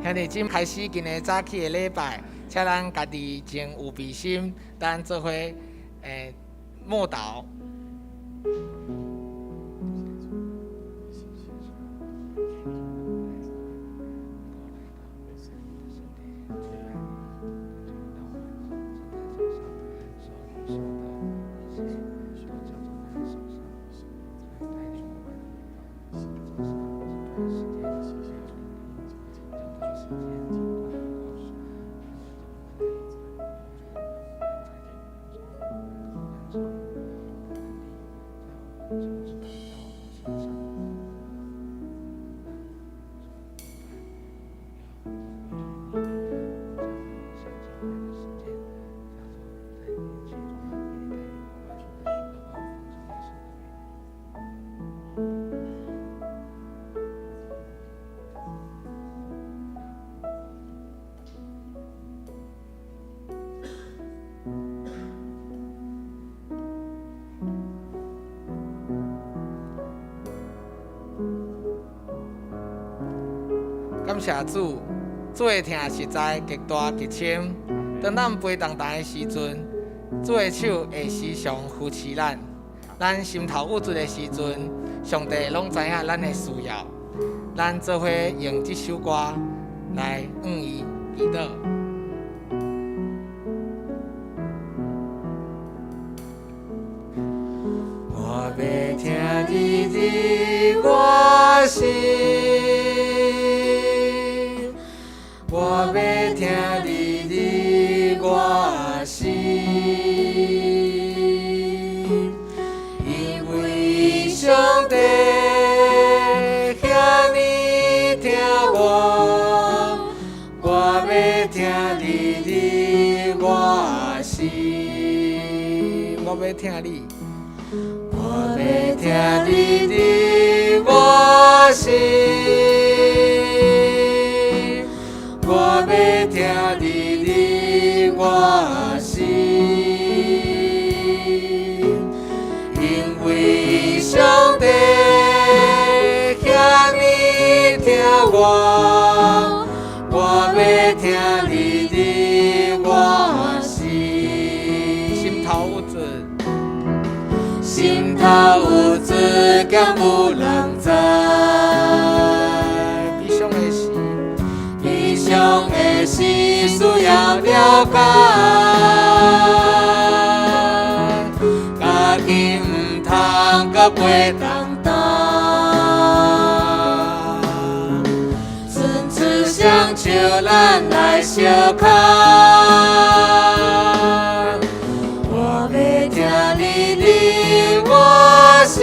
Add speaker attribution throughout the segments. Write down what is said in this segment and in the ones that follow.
Speaker 1: 兄弟姊妹，開始今日早起的禮拜，請咱家己前有備心，咱做伙默禱。感謝主，主的疼實在極大極深。當咱背重擔的時陣，主的手會時常扶持咱。咱心頭鬱卒的時陣，上帝攏知影咱的需要。咱做伙用這首歌來向伊祈禱。我欲疼你的我心，我欲疼你的我心，因為上帝遐爾疼我，我欲疼你的我心，我欲疼你。我欲疼你的我心，我欲疼你的我心，因為上帝遐爾疼我，我欲疼你的我心。心頭有罪。心頭有罪，敢有人知？悲傷的事，悲傷的事需要了解，家己毋通閣背重擔，唇齒相手，咱來相牽。我欲疼你的我心，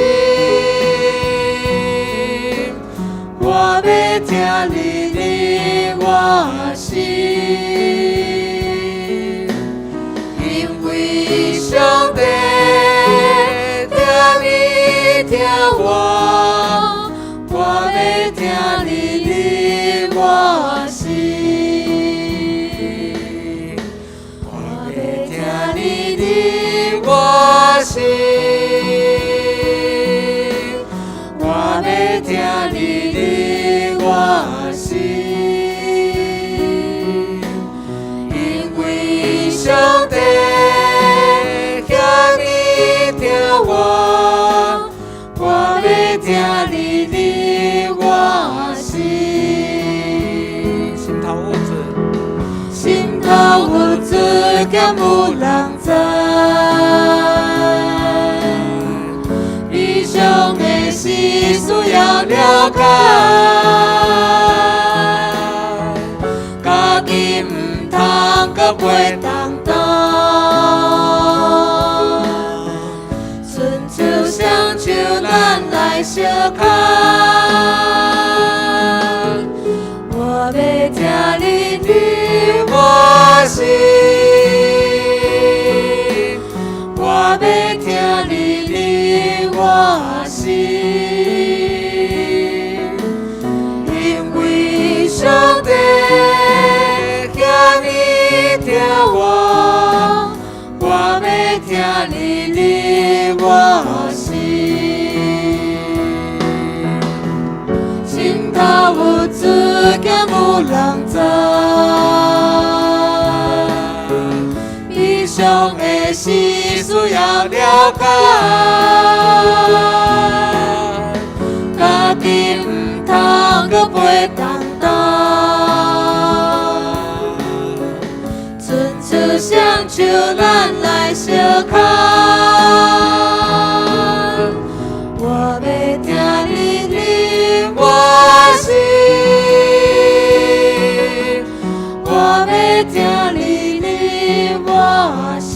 Speaker 1: 我欲疼你的我心，因為上帝疼你疼我，我欲疼你的我心，我欲疼你的我心，我欲疼你的我心，因為上帝遐爾疼我，我欲疼你的我心。心頭有罪，心頭有罪，敢有人知？悲傷的事需要了解，家己毋通閣背重擔，唇齒相手，咱來相牽。我欲疼你的我心，我欲疼你的我心，因為上帝遐爾疼我，我欲疼你的我心。心頭有罪，敢有人知？解，家己毋通閣飛動動，伸出雙手，咱來相牽。我欲聽你啉我心，我欲聽你啉我心，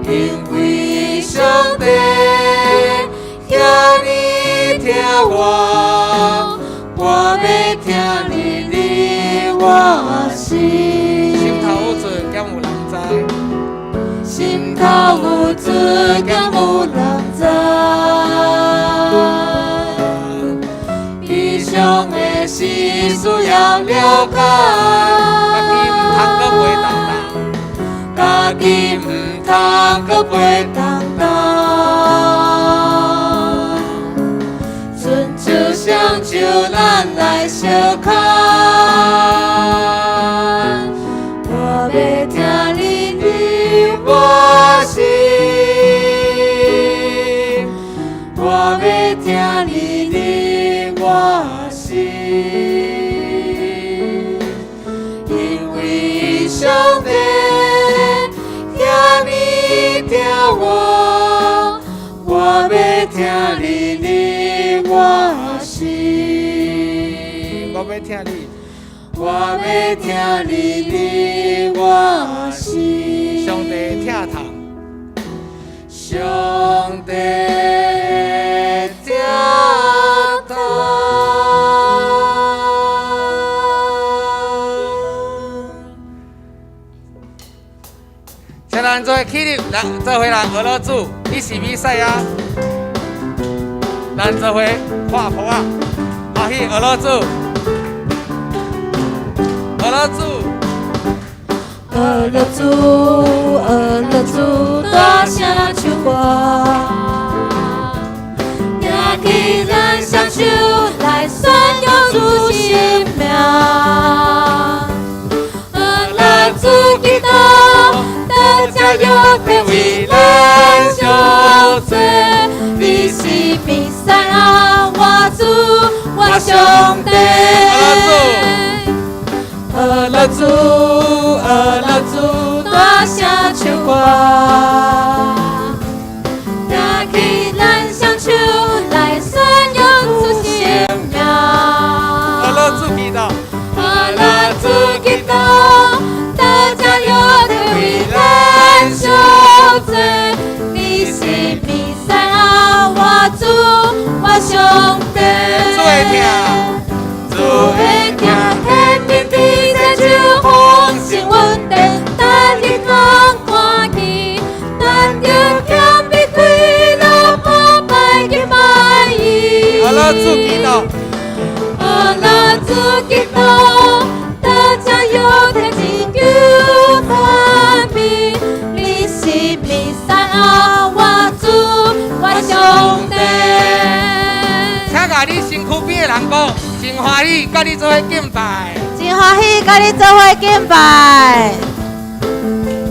Speaker 1: 因為上帝遐爾疼我，我欲聽你啉我心。
Speaker 2: 心頭有罪，敢有人知？
Speaker 1: 心頭有罪，敢有人知？悲傷的事需要了解。
Speaker 2: 家己毋通閣飛動
Speaker 1: 家己毋通閣飛動動，伸出雙手，咱來相牽。我欲聽你啉我心，我欲聽你啉我心，因為上帝遐爾疼我，我欲聽你啉我心。
Speaker 2: 我欲聽你，
Speaker 1: 我欲聽你啉我心。
Speaker 2: 上帝疼痛，
Speaker 1: 上帝疼痛。
Speaker 2: 請咱做伙起立，來做伙來學了主，你是彌賽亞，咱做伙看譜仔，歡喜學了主，學了主，
Speaker 1: 學了主，學了主，大聲唱歌，舉起咱雙手來宣揚主聖名。學了主基督，得這藥體為咱贖罪。你是彌賽亞，我主，我上帝。學了主，學了主，大聲唱歌，舉起咱雙手來宣揚主聖名。
Speaker 2: 學了主基督，
Speaker 1: 學了主基督，得這藥體為咱贖罪。你是彌賽亞，我主，我上帝。
Speaker 2: 主的疼，
Speaker 1: 主的疼，顯明佇這手豐盛恩典，逐日通看見，咱著謙卑跪落破敗敬拜伊。
Speaker 2: 學了主基督，
Speaker 1: 學了主基督，得這藥體拯救脫命。你是彌賽亞，我主，我上帝。
Speaker 2: 請共你身軀邊的人講，真歡喜，佮你做伙敬拜。
Speaker 3: 真歡喜，佮你做伙敬拜。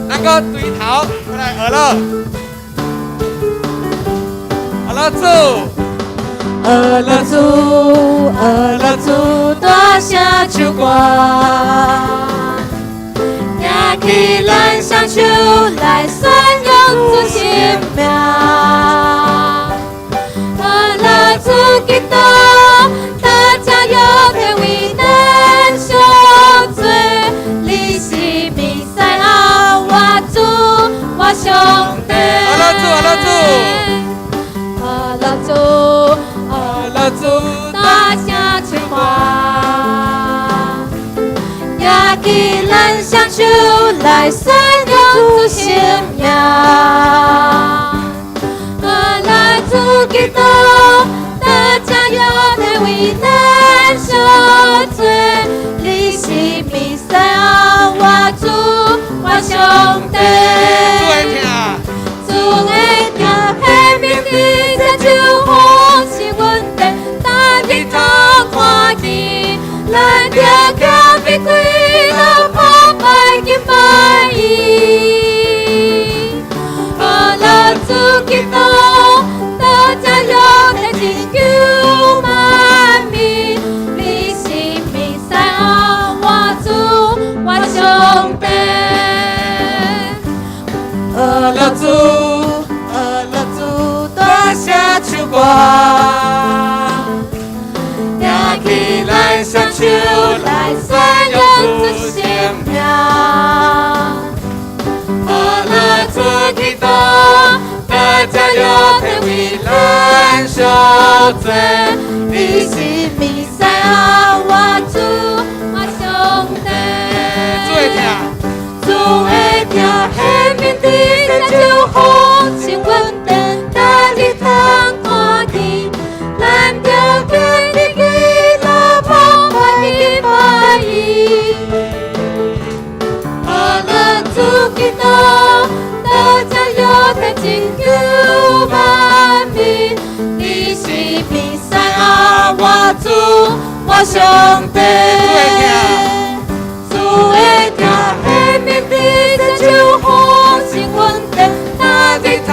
Speaker 2: 咱閣對頭過來學了，學了主，
Speaker 1: 學了主，學了主，大聲唱歌，舉起咱雙手來宣揚主聖名。學了主基督，得這藥體為咱贖罪。你是彌賽亞，我主，我上帝。
Speaker 2: 學了主，學了主，
Speaker 1: 學了主，學
Speaker 2: 學了主，
Speaker 1: 大聲唱歌，舉起咱雙手來宣揚主聖名。學了主基督，得這藥體為咱贖罪。你是彌賽亞，我主，我上帝。
Speaker 2: 主的疼，
Speaker 1: 主的疼顯明佇這手豐盛恩典，逐日通看見，咱著謙卑跪落破敗敬拜伊。
Speaker 2: 樂主，
Speaker 3: 呵樂主，
Speaker 2: 大聲唱歌，舉起咱雙手來宣揚主聖名。呵樂主基督，得勝肉體為咱贖罪。
Speaker 3: 你是彌賽亞，我主，我上帝。
Speaker 1: 主的疼，
Speaker 3: 主的疼顯明佇山丘風，是阮殿，逐日通看見，咱著堅立基樂破敗敬拜伊。呵樂主基督，得勝肉體拯救萬民。你是彌賽亞，我主，我上帝。主的疼顯明佇山丘風，是阮殿，逐日通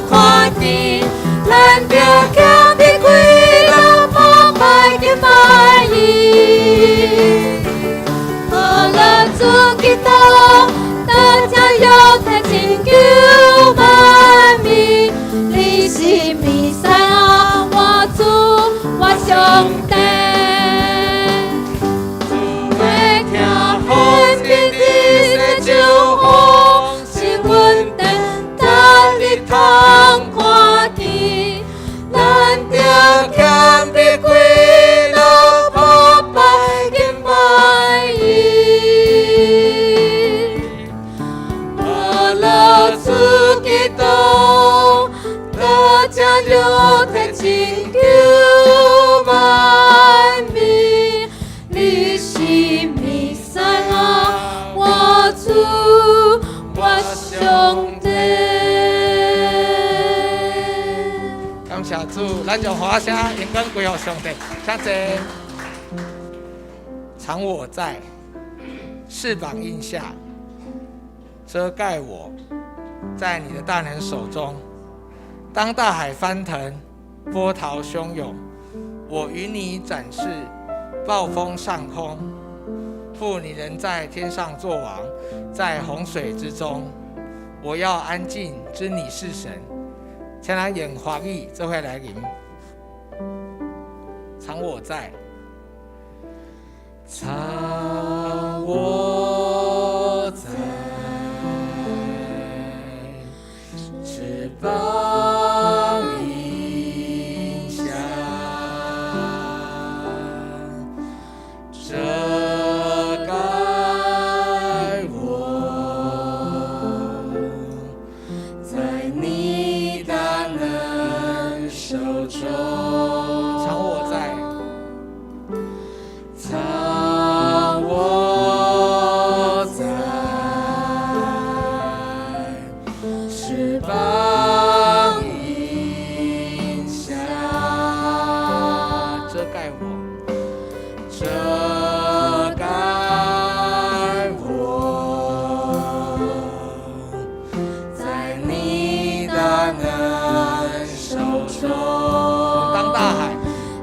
Speaker 3: 看見，咱著徛佇基樂破敗敬拜伊。呵樂主基督，得勝肉體拯救萬民。你是彌賽亞，我主，我上帝。
Speaker 2: 主的疼顯明佇山丘風，
Speaker 3: 是阮殿，逐日通看見，咱
Speaker 2: 著徛佇基樂破敗敬拜伊。呵樂主基督，得勝肉體拯救萬民。
Speaker 3: 你是彌賽亞，我主，我上帝。
Speaker 1: 感謝主，咱將歡聲榮光歸予上帝。請坐。藏我在翅膀蔭下，遮蓋我，在你的大能手中。當大海翻騰，波濤洶湧，我與你展翅，暴風上空。父，你仍在天上作王，在洪水之中，我要安靜，知你是神。請咱用華語做伙來吟。藏我在，藏我在翅膀蔭下，遮蓋我，在你大能手中。藏我在，藏我在翅膀蔭下，遮蓋我，遮蓋我，在你大能手中。當大海，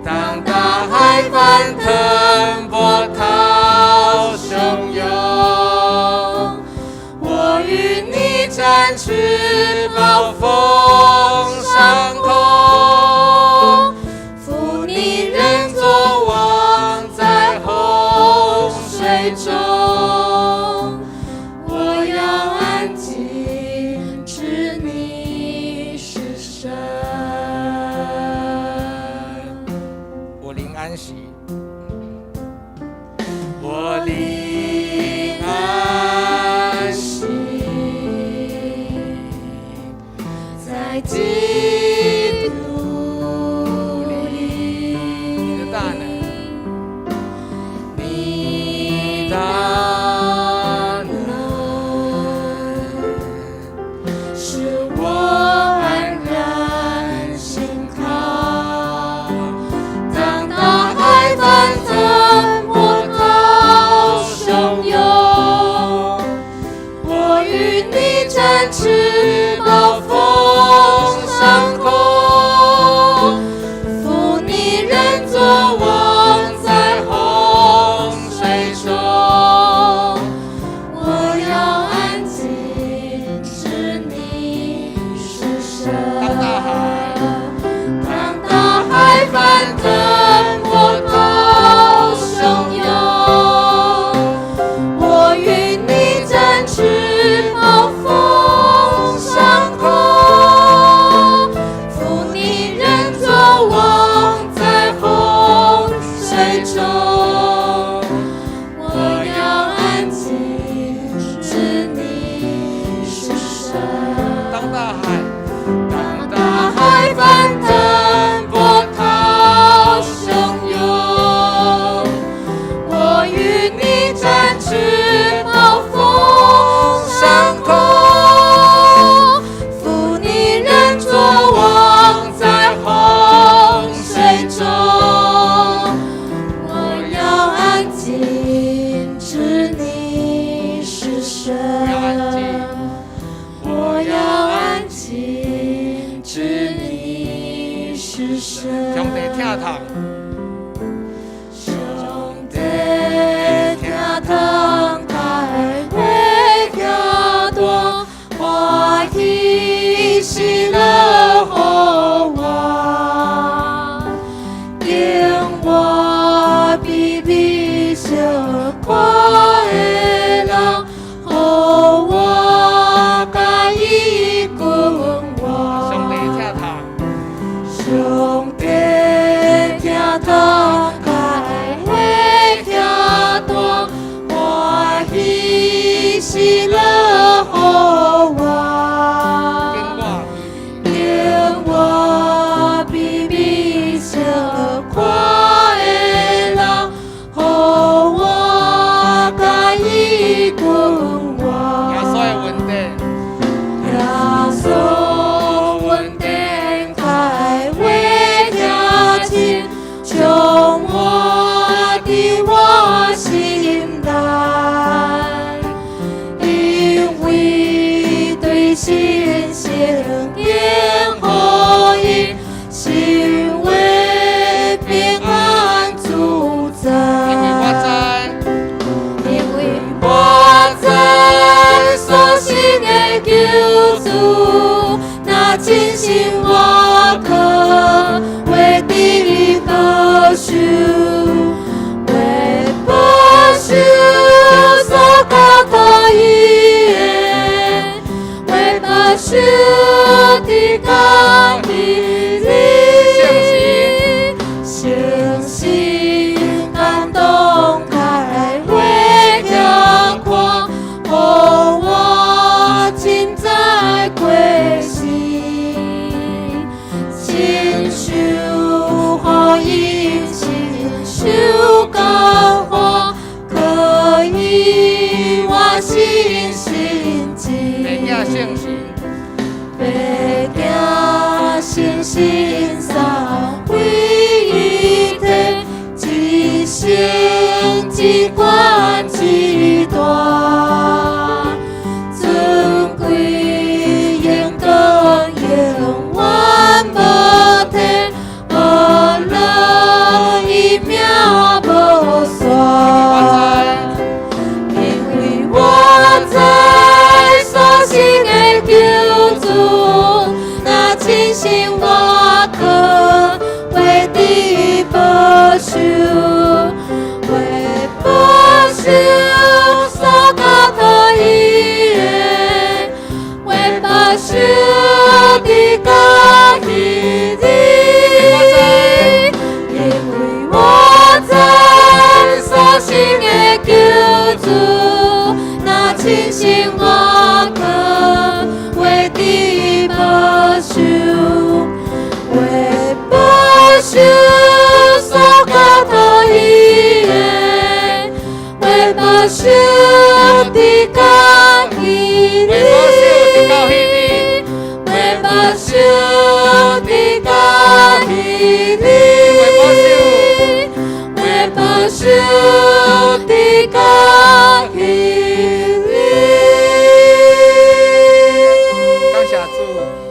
Speaker 1: 當大海翻騰，波濤洶湧，我與你展翅，暴風上空。父，你仍作王，在洪水中，
Speaker 3: 我要安靜，知你是神。
Speaker 1: 我靈安息，我靈安息，
Speaker 3: 在基督裡，
Speaker 1: 你的大能，
Speaker 3: 你
Speaker 1: 大
Speaker 3: 能
Speaker 1: 能，
Speaker 3: 使我安然信靠。當大海翻騰，波濤洶湧，我與你展翅，暴風上心知你是神。
Speaker 1: 上帝疼痛，
Speaker 3: 上帝疼痛，開話疼大，歡喜喜樂予我，經我比比相看的人，予我佮伊君王。
Speaker 1: 上帝疼痛，
Speaker 3: 上帝疼痛，開話疼大，歡喜喜樂予我。
Speaker 1: 經我
Speaker 3: 經我比比相看的人，予我佮伊君王。
Speaker 1: 耶穌的恩典，
Speaker 3: 耶穌恩典開話疼親，充滿佇我心內，因為對神聖經福音，成為平安主宰。
Speaker 1: 因為我知，
Speaker 3: 因為我知所信的救主，若真心我靠，會得保守，會保守所交託伊的，會保守直到彼日。聖神感動開話聽看，予我真知過時，親像予因親受感化，可以我信心
Speaker 1: 白囝
Speaker 3: 真。
Speaker 1: 聖神，
Speaker 3: 白囝聖神三位一體，一聖一權一大，尊貴榮光永遠無退，無論伊命無煞。因為我知所信的救主，若真心我靠，會得保守，會保守所交託伊的，會保守直到彼日。因為我知所信的救主，若真心我靠，會得保守，會保守所交託伊的，會保守直到彼日。
Speaker 1: 會保守直到彼日，
Speaker 3: 會保守直到彼日，
Speaker 1: 會保守，
Speaker 3: 會保守直到彼日。
Speaker 1: 感謝主，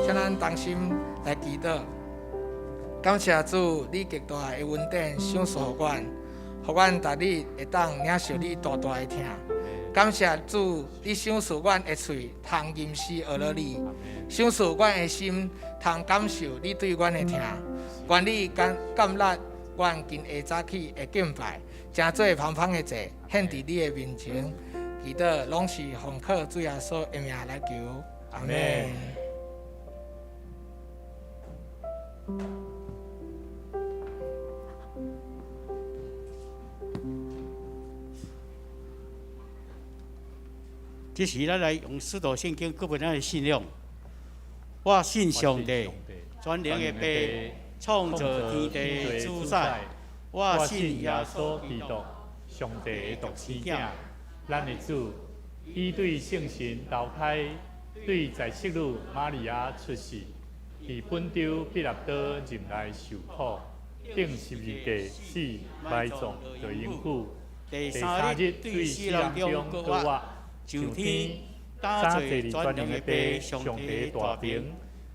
Speaker 1: 請咱同心來祈禱。感謝主，你極大的恩典賞賜予阮，予阮逐日會當領受你大大的疼。感謝主，你賞賜阮的喙通吟詩學落你，賞賜阮的心通感受你對阮的疼。願你甘甘納阮今下早起的敬拜，成做芳芳的祭，獻佇你的面前。祈禱攏是奉靠主耶穌的名來求，阿門。
Speaker 4: 這時，咱來用使徒聖經閣問咱的信仰。我信上帝，全能的父，創造天地的主宰。我信耶穌
Speaker 5: 基督，上帝的獨生子，咱的主，伊對聖神投胎，對在聖女瑪利亞出世，佇本丟彼拉多入內受苦，釘十字架死，埋葬佇陰府，
Speaker 4: 第三日對死人中復活，上天，早
Speaker 5: 早
Speaker 4: 坐
Speaker 5: 坐伫
Speaker 4: 全
Speaker 5: 全能
Speaker 4: 能的
Speaker 5: 的
Speaker 4: 父
Speaker 5: 父上帝
Speaker 4: 上帝的
Speaker 5: 的大
Speaker 4: 大能
Speaker 5: 能，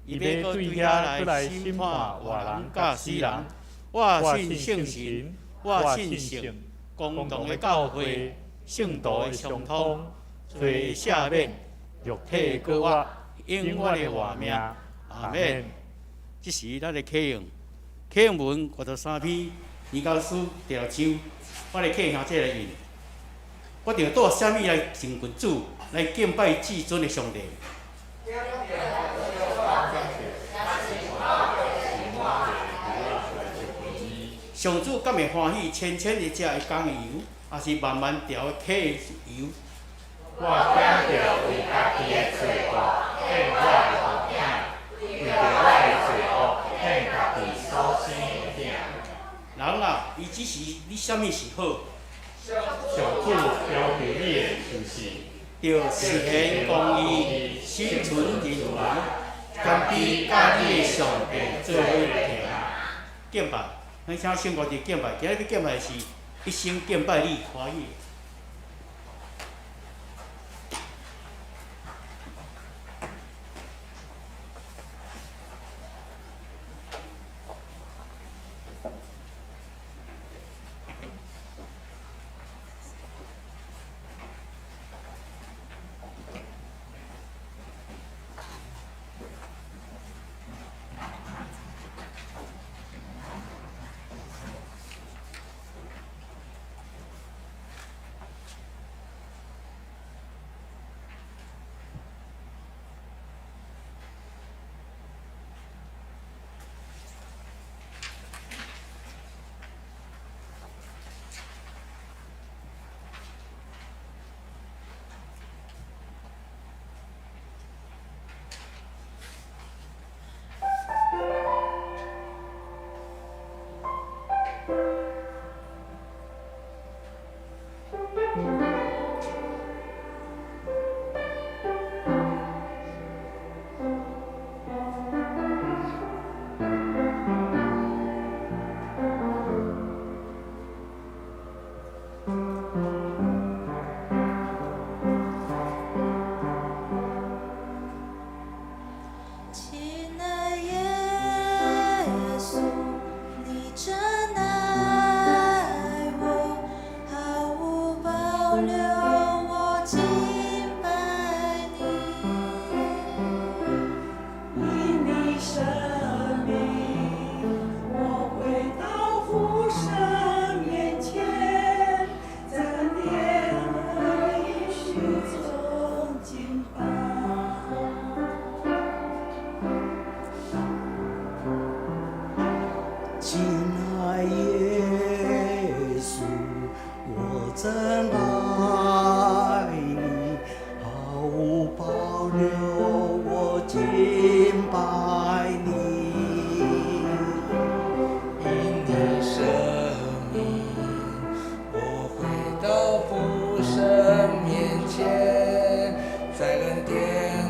Speaker 4: 伊
Speaker 5: 伊
Speaker 4: 要
Speaker 5: 要对
Speaker 4: 阁对遐
Speaker 5: 遐阁
Speaker 4: 来
Speaker 5: 来审
Speaker 4: 审判
Speaker 5: 判
Speaker 4: 活人
Speaker 5: 活人
Speaker 4: 佮
Speaker 5: 佮死
Speaker 4: 死人
Speaker 5: 人。。
Speaker 4: 我
Speaker 5: 我
Speaker 4: 信
Speaker 5: 信
Speaker 4: 圣神
Speaker 5: 圣神，，
Speaker 4: 我
Speaker 5: 我
Speaker 4: 信圣
Speaker 5: 信圣
Speaker 4: 公
Speaker 5: 公
Speaker 4: 同的
Speaker 5: 同的教
Speaker 4: 教会
Speaker 5: 会，
Speaker 4: 圣
Speaker 5: 圣徒
Speaker 4: 徒的相
Speaker 5: 的相
Speaker 4: 通
Speaker 5: 通，
Speaker 4: 罪
Speaker 5: 罪
Speaker 4: 的赦免
Speaker 5: 赦免，
Speaker 4: 肉
Speaker 5: 肉
Speaker 4: 体
Speaker 5: 体阁
Speaker 4: 阁活
Speaker 5: 活，
Speaker 4: 永
Speaker 5: 永
Speaker 4: 远
Speaker 5: 远
Speaker 4: 的活命
Speaker 5: 的活命。。
Speaker 4: 阿门
Speaker 5: 阿门。
Speaker 4: 这是咱的启用，启用文53篇，研究书第六章，我来启兄这来印。我著带啥物来亲近主，来敬拜至尊的上帝？上主敢会欢喜千千一只的公羊，抑是万万条的母羊？
Speaker 5: 我惊著为家己的罪恶献我的查某囝，为著我的罪恶献家己所生的囝。
Speaker 4: 人啊，伊指示你啥物是好，
Speaker 5: 上主要求你的就是
Speaker 4: 著实现公义，心存仁慈，谦卑佮你的上帝做伙行。敬拜，咱请圣歌伫敬拜，今日欲敬拜的是一生敬拜你，欢喜。
Speaker 3: 亲爱耶稣，你真爱我，毫无保留，我敬拜你。
Speaker 6: 因你生命，我回到父神面前，在恩典和应许中敬拜。亲爱耶稣，我真爱你，毫无保留，我敬拜你。
Speaker 1: 因你生命，我回到父神面前，在恩典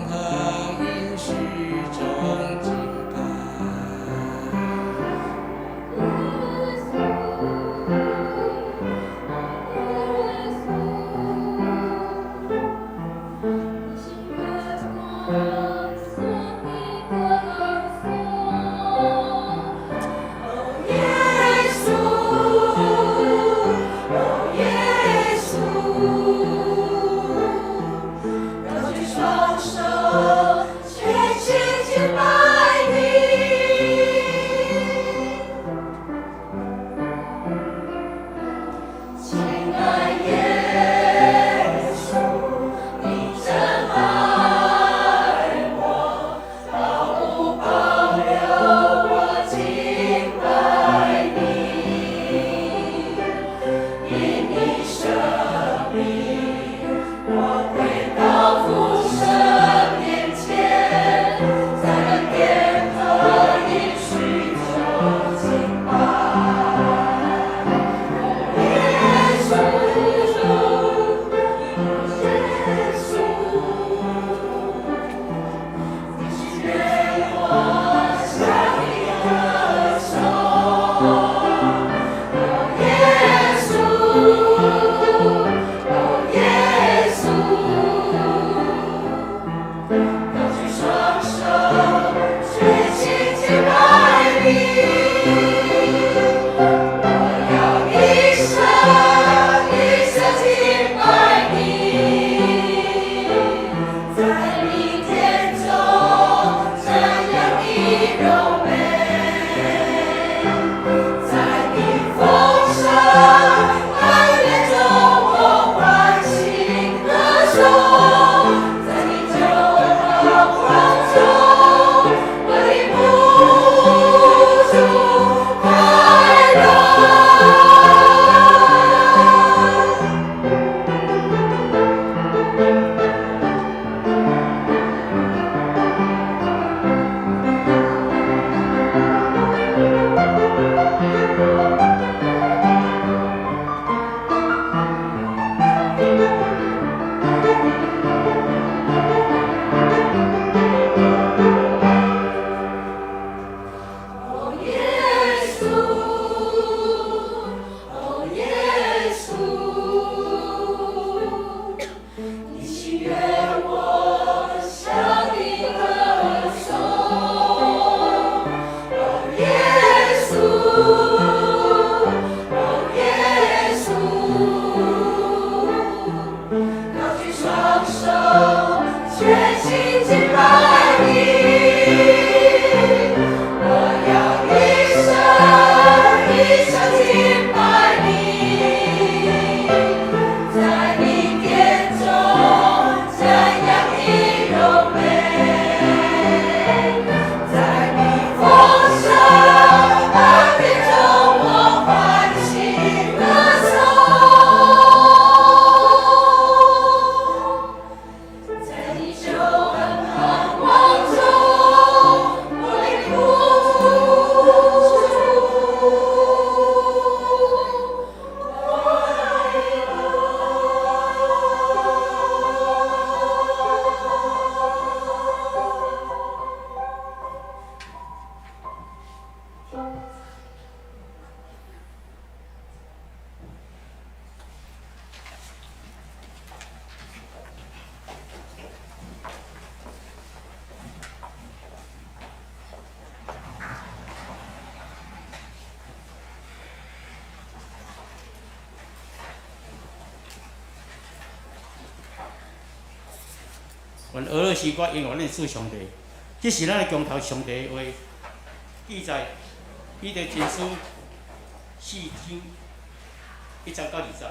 Speaker 1: 和应许中敬拜。
Speaker 3: 耶稣，耶稣，你是月光，赐你的。
Speaker 4: 愿俄罗斯歌永远咱的主上帝，这是咱的降头上帝的话，记载彼得前书四章一节到二节。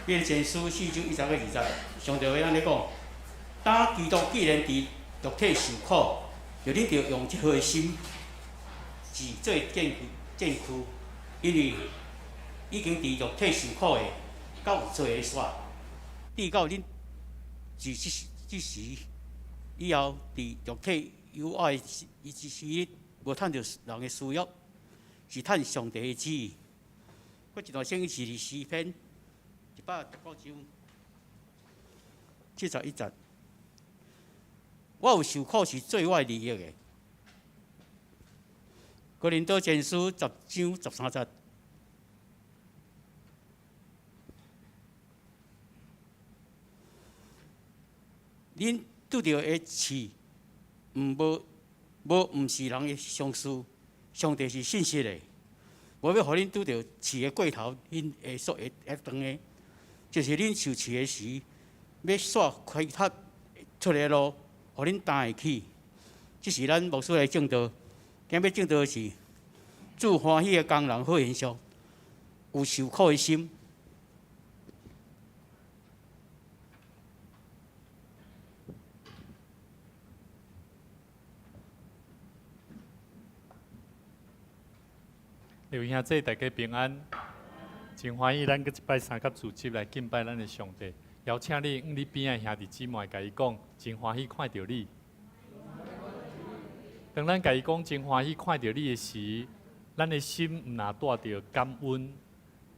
Speaker 4: 彼得前书四章一节到二节，上帝话按呢讲：当基督既然伫肉体受苦，著恁著用这号的心志做战战躯，因为已经伫肉体受苦的，到有罪的煞。直到恁自这时这时以后，伫肉体有爱的时时，无趁著人的私欲，是趁上帝的旨意。阁一段圣经是伫诗篇119章71节。我有受苦是做我的利益的。哥林多前书10章13节。恁拄著的试，毋无无毋是人的常事，上帝是信实的，无欲予恁拄著试的过头，恁会所会会当的，就是恁受试的时，欲煞开拓出的路，予恁担会起。这是咱牧师来证道，今欲证道的是主欢喜的工人好现象，有受苦的心。
Speaker 5: 各位兄弟，大家平安，真欢喜咱阁一摆三甲组织来敬拜咱的上帝。邀请你，向你边仔兄弟姊妹，共伊讲，真欢喜看著你。当咱共伊讲真欢喜看著你的时，咱的心毋若带著感恩、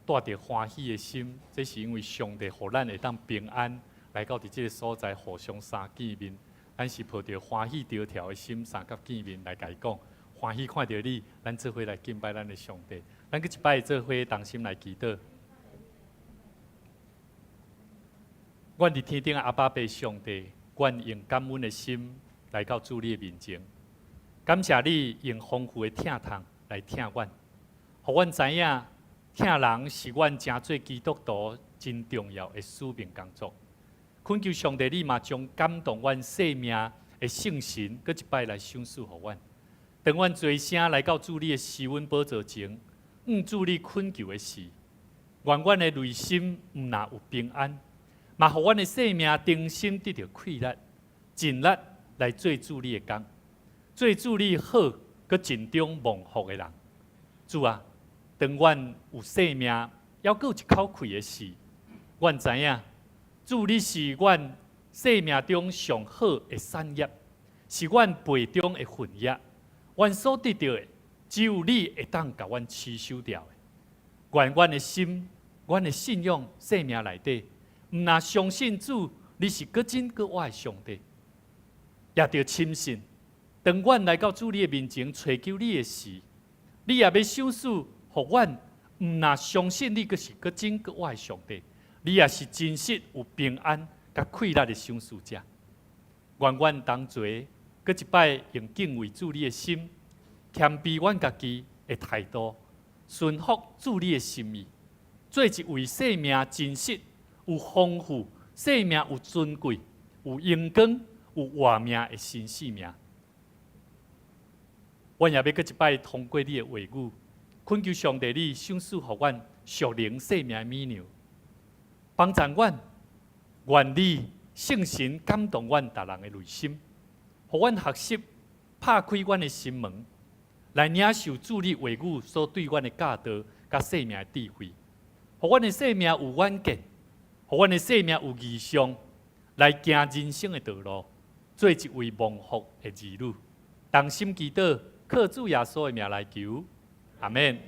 Speaker 5: 带著欢喜的心，这是因为上帝予咱会当平安来到伫这个所在互相相见面。咱是抱著欢喜着跳的心，相佮见面来共伊讲。欢喜看著你，咱做伙来敬拜咱的上帝。咱阁一摆做伙同心来祈祷。阮伫天顶的阿爸父上帝，阮用感恩的心来到主你的面前，感谢你用丰富的疼痛来疼阮，予阮知影疼人是阮成做基督徒真重要的使命工作。恳求上帝，你嘛将感动阮生命的圣神，阁一摆来赏赐予阮。当阮齐声来到主你的施恩宝座前，向主你恳求的时，愿阮的内心毋若有平安，嘛予阮的生命重新得著气力，尽力来做主你的工，做主你好阁尽忠蒙福的人。主啊，当阮有生命，犹阁有一口气的时，阮知影主你是阮生命中上好的产业，是阮背中的份业。阮所得著的，只有你会当共阮持守牢的。愿阮的心、阮的信仰、生命内底，毋若相信主，你是阁真阁活的上帝，也著深信，当阮来到主你的面前揣求你的时，你也欲赏赐予阮，毋若相信你阁是阁真阁活的上帝，你也是真实有平安佮气力的赏赐者。愿阮同齐阁一摆用敬畏主你的心，谦卑阮家己的态度，顺服主你的心意，做一位生命真实、有丰富、生命有尊贵、有荣光、有活命的新生命。阮也欲阁一摆通过你的话语，恳求上帝你赏赐予阮属灵生命的美粮，帮助阮，愿你圣神感动阮逐人的内心，予阮学习拍开阮的心门，来领受主你话语所对阮的教导佮生命的智慧，予阮的生命有远见，予阮的生命有异象，来行人生的道路，做一位蒙福的儿女。同心祈祷，靠主耶稣的名来求，阿们。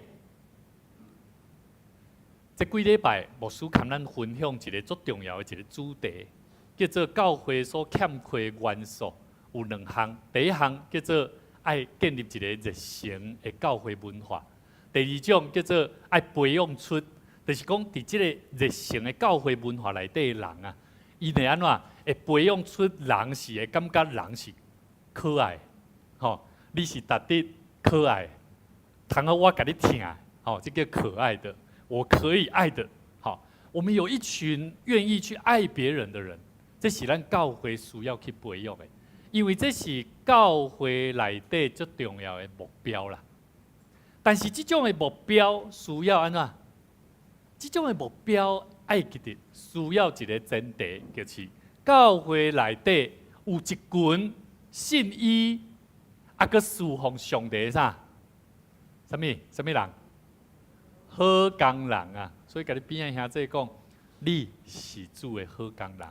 Speaker 5: 这几礼拜，牧师共咱分享一个足重要的一个主题，叫做教会所欠缺的元素有两项。第一项叫做爱建立一个热诚的教会文化；第二种叫做爱培养出，就是讲伫这个热诚的教会文化内底的人啊，伊会按怎？会培养出人是会感觉人是可爱的，吼。你是值得可愛，通予我共你疼，吼，這個可愛的，我可以愛的，好，我們有一群願意去愛別人的人，這是咱教會需要去培育的，因為這是教會內底最重要的目標啦。但是這種的目標需要按怎？這種的目標愛記得需要一個前提，就是教會內底有一群信伊，啊，閣侍奉上帝啥？啥物？啥物人？好工人啊！所以共你邊仔兄弟講，你是主的好工人。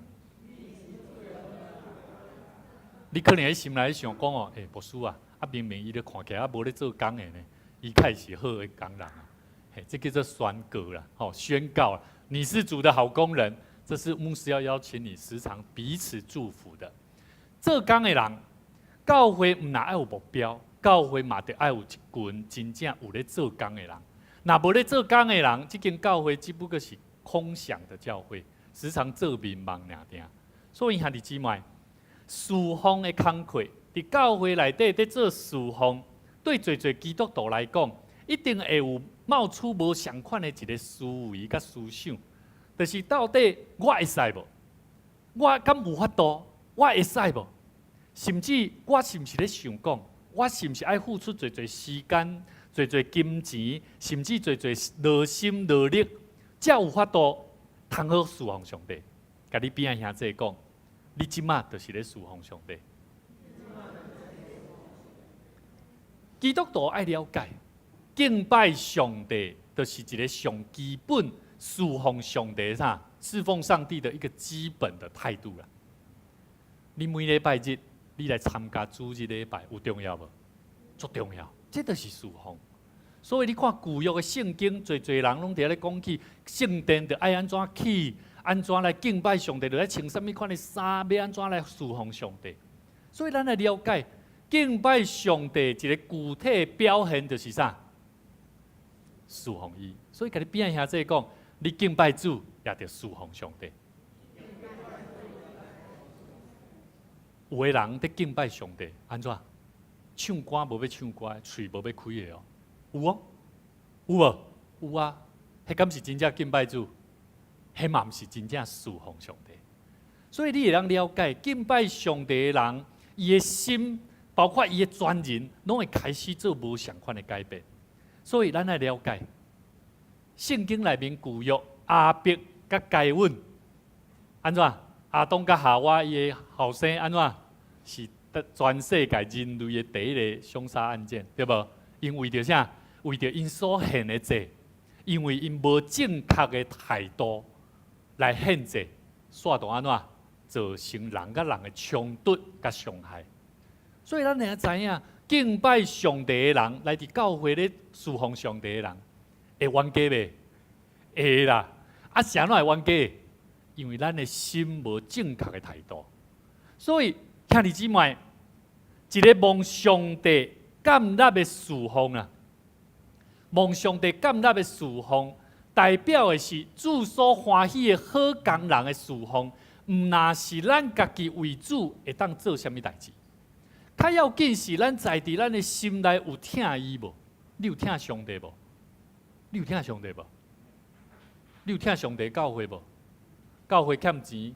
Speaker 5: 你可能喺心內想講哦，欸，牧師啊，啊明明伊咧看起來啊無咧做工的呢，伊開是好的工人啊。嘿，這叫做宣告啦，吼，宣告你是主的好工人，這是牧師要邀請你時常彼此祝福的。做工的人，教會毋但愛有目標，教會嘛得愛有一群真正有咧做工的人。若無咧做工的人，這間教會只不過是空想的教會，時常做眠夢爾爾。所以兄弟姊妹，侍奉的工課，佇教會內底佇做侍奉，對濟濟基督徒來講，一定會有冒出無仝款的一個思維佮思想，就是到底我會使無？我敢有法度？我會使無？甚至我是毋是咧想講，我是毋是愛付出濟濟時間、濟濟金錢，甚至濟濟勞心勞力，才有法度通好侍奉上帝？共你邊仔兄弟講，你這馬就是咧侍奉上帝。基督徒愛了解，敬拜上帝就是一個上基本侍奉上帝啥？侍奉上帝的一個基本的態度啦。你每禮拜日你來參加主日禮拜有重要無？足重要，這就是侍奉。所以你看舊約的聖經，濟濟人攏佇遐咧講起聖殿著愛按怎起，按怎來敬拜上帝，著愛穿啥物款的衫，欲按怎來侍奉上帝。所以咱來了解敬拜上帝一個具體表現就是啥？侍奉伊。所以共你邊仔兄弟講，你敬拜主，也著侍奉上帝。有的人佇敬拜上帝，按怎？唱歌無欲唱歌，喙無欲開的哦，有哦，有無？有啊，彼敢是真正敬拜主？彼嘛毋是真正侍奉上帝。所以你會當了解，敬拜上帝的人，伊的心，包括伊的全人，攏會開始做無仝款的改變。所以咱愛了解，聖經內面舊約亞伯佮該隱，按怎？亞當佮夏娃伊的後生按怎？是全世界人類的第一个兇殺案件，對無？𪜶為著啥？為著𪜶所獻的祭，因為𪜶無正確的態度來獻祭，煞就按怎？造成人佮人的衝突佮傷害。所以咱會知影，敬拜上帝的人，來佇教會咧侍奉上帝的人，會冤家袂？會啦。啊，是按怎會冤家？因為咱的心無正確的態度。所以兄弟姊妹，一个蒙上帝接納的侍奉啊，蒙上帝接納的侍奉，代表的是主所歡喜的好工人的侍奉，毋但是咱家己為主會當做啥物代誌，較要緊是咱在佇咱的心內有疼伊無？你有疼上帝無？你有疼上帝無？你有疼上帝教會無？教會欠錢，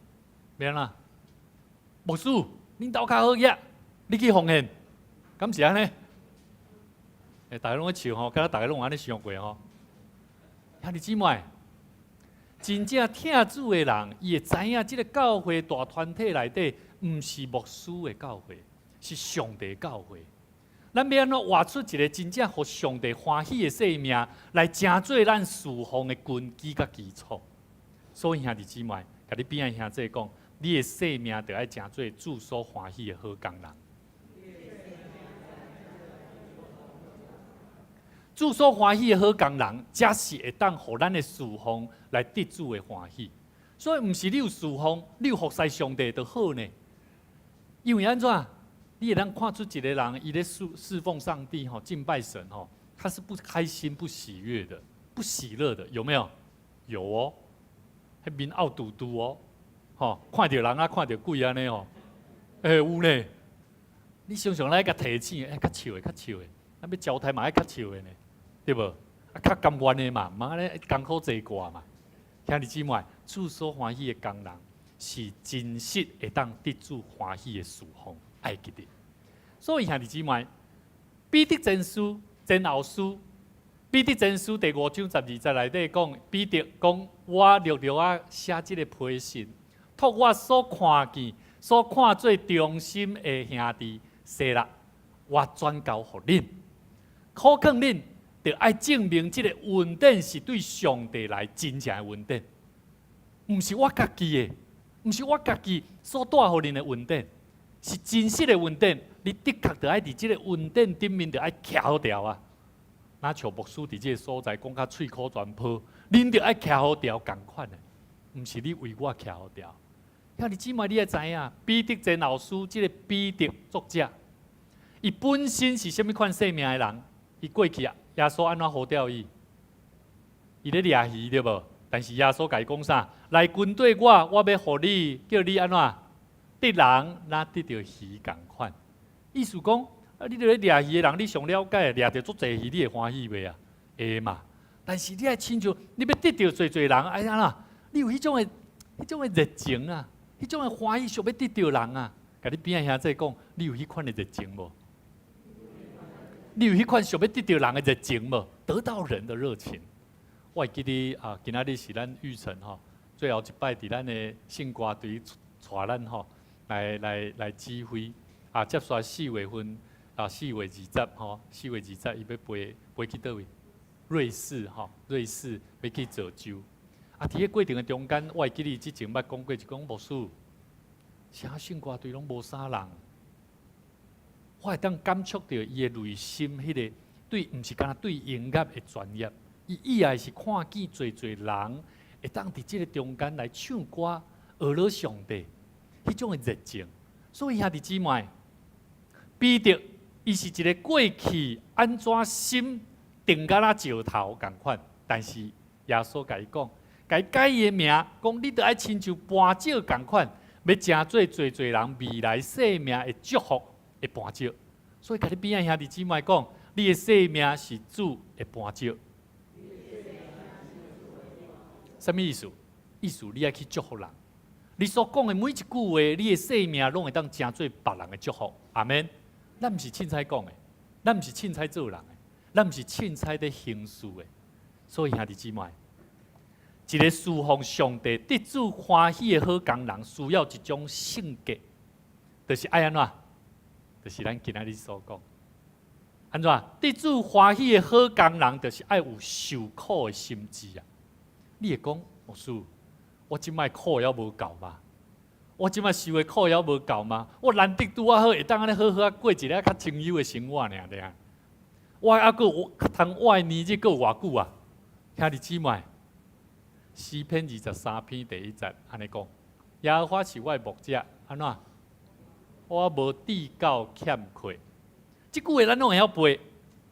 Speaker 5: 欲按怎？牧師，恁兜較好額，你去奉獻，敢是按呢？欸，逐家攏咧笑吼，敢若逐家攏有按呢想過吼。兄弟姊妹，真正疼主的人，伊會知影這个教會大團體內底，毋是牧師的教會，是上帝教會。咱欲按怎活出一个真正予上帝歡喜的生命，來成做咱侍奉的根基佮基礎。所以兄弟姊妹，共你邊仔兄弟講，你的生命著愛成做主所歡喜的好工人。主所歡喜的好工人，才是會當予咱的侍奉來得主的歡喜。所以，毋是你有侍奉，你有服侍上帝就好呢。因為按怎？你會當看出一个人，伊咧侍奉上帝吼，敬拜神吼，他是不開心、不喜悅的、不喜樂的，有沒有？有哦，彼面漚嘟嘟哦，吼，看著人啊，看著鬼按呢哦，欸，有呢。你常常來共提醒，欸，較笑的，較笑的，啊，欲招待嘛愛較笑的呢，對無？啊，較甘願的嘛，毋通按呢艱苦坐掛嘛。兄弟姊妹，主所歡喜的工人是真實會當得主歡喜的侍奉，愛記得。所以兄弟姊妹，彼得前書、前後書，彼得前書第五章十二節內底講，彼得講：我略略仔寫這個批信，託我所看見、所看做忠心的兄弟西辣，我轉交予恁，苦勸恁，著愛證明這個恩典是對上帝來真正的恩典，毋是我家己的，毋是我家己所帶予恁的恩典，是真實的恩典。你的確著愛佇這個恩典頂面，著愛徛好牢啊！若像牧師佇這個所在講甲喙口全破，恁著愛徛好牢仝款的，毋是你為我徛好牢。兄弟姊妹，你愛知影，彼得前後書這個彼得作者，伊本身是啥物款生命的人？伊過去啊，耶穌按怎呼召伊？伊咧掠魚對無？但是耶穌共伊講啥？來跟綴我，我欲予你，叫你按怎？得人若得著魚仝款。意思講，啊，你咧掠魚的人，你上了解，掠著足濟魚，你會歡喜袂啊？會嘛。但是你愛親像，你欲得著濟濟人，愛按怎？你有彼種的熱情啊，彼種的歡喜，想欲得著人啊。共你邊仔兄弟講，你有彼款的熱情無？你有彼款想欲得著人的熱情無？得到人的熱情。我會記得啊，今仔日是咱玉成吼，最後一擺佇咱的聖歌隊帶咱吼來指揮。啊，接續四月份啊，四月二十吼，四月二十伊欲飛飛去佗位？瑞士吼，瑞士欲去做州。啊，佇彼過程的中間，我會記得之前捌講過，就講牧師，啥聖歌隊攏無啥人。我會當感觸著伊的內心，彼個對，毋是干焦對音樂的專業，伊意愛是看見濟濟人會當佇這個中間來唱歌，學了上帝，彼種的熱情。所以兄弟姊妹，彼得伊是一個過去按怎心定甲若石頭仝款，但是耶穌共伊講，共伊改伊的名，講你著愛親像磐石仝款，欲成做濟濟人未來生命的祝福的磐石。所以，共你邊仔兄弟姊妹講，你的生命是主的磐石。啥物意思？意思你愛去祝福人，你所講的每一句話，你的生命攏會當成做別人的祝福。阿們。咱毋是凊彩講的，咱毋是凊彩做人的，咱毋是凊彩咧行事的。所以兄弟姊妹，一個侍奉上帝、得主歡喜的好工人，需要一種性格，就是愛按怎？就是咱今仔日所講，按怎？得主歡喜的好工人，就是愛有受苦的心志啊！你會講，牧師，我這擺苦猶無夠嗎？我這擺受的苦猶無夠嗎？我難得拄仔好會當按呢好好仔過一个較清幽的生活爾爾。我猶閣有通我的年日閣有偌久啊？兄弟姊妹，詩篇二十三篇第一節按呢講：耶和華是我的牧者，按怎？我無致到欠缺。這句話咱攏會曉背，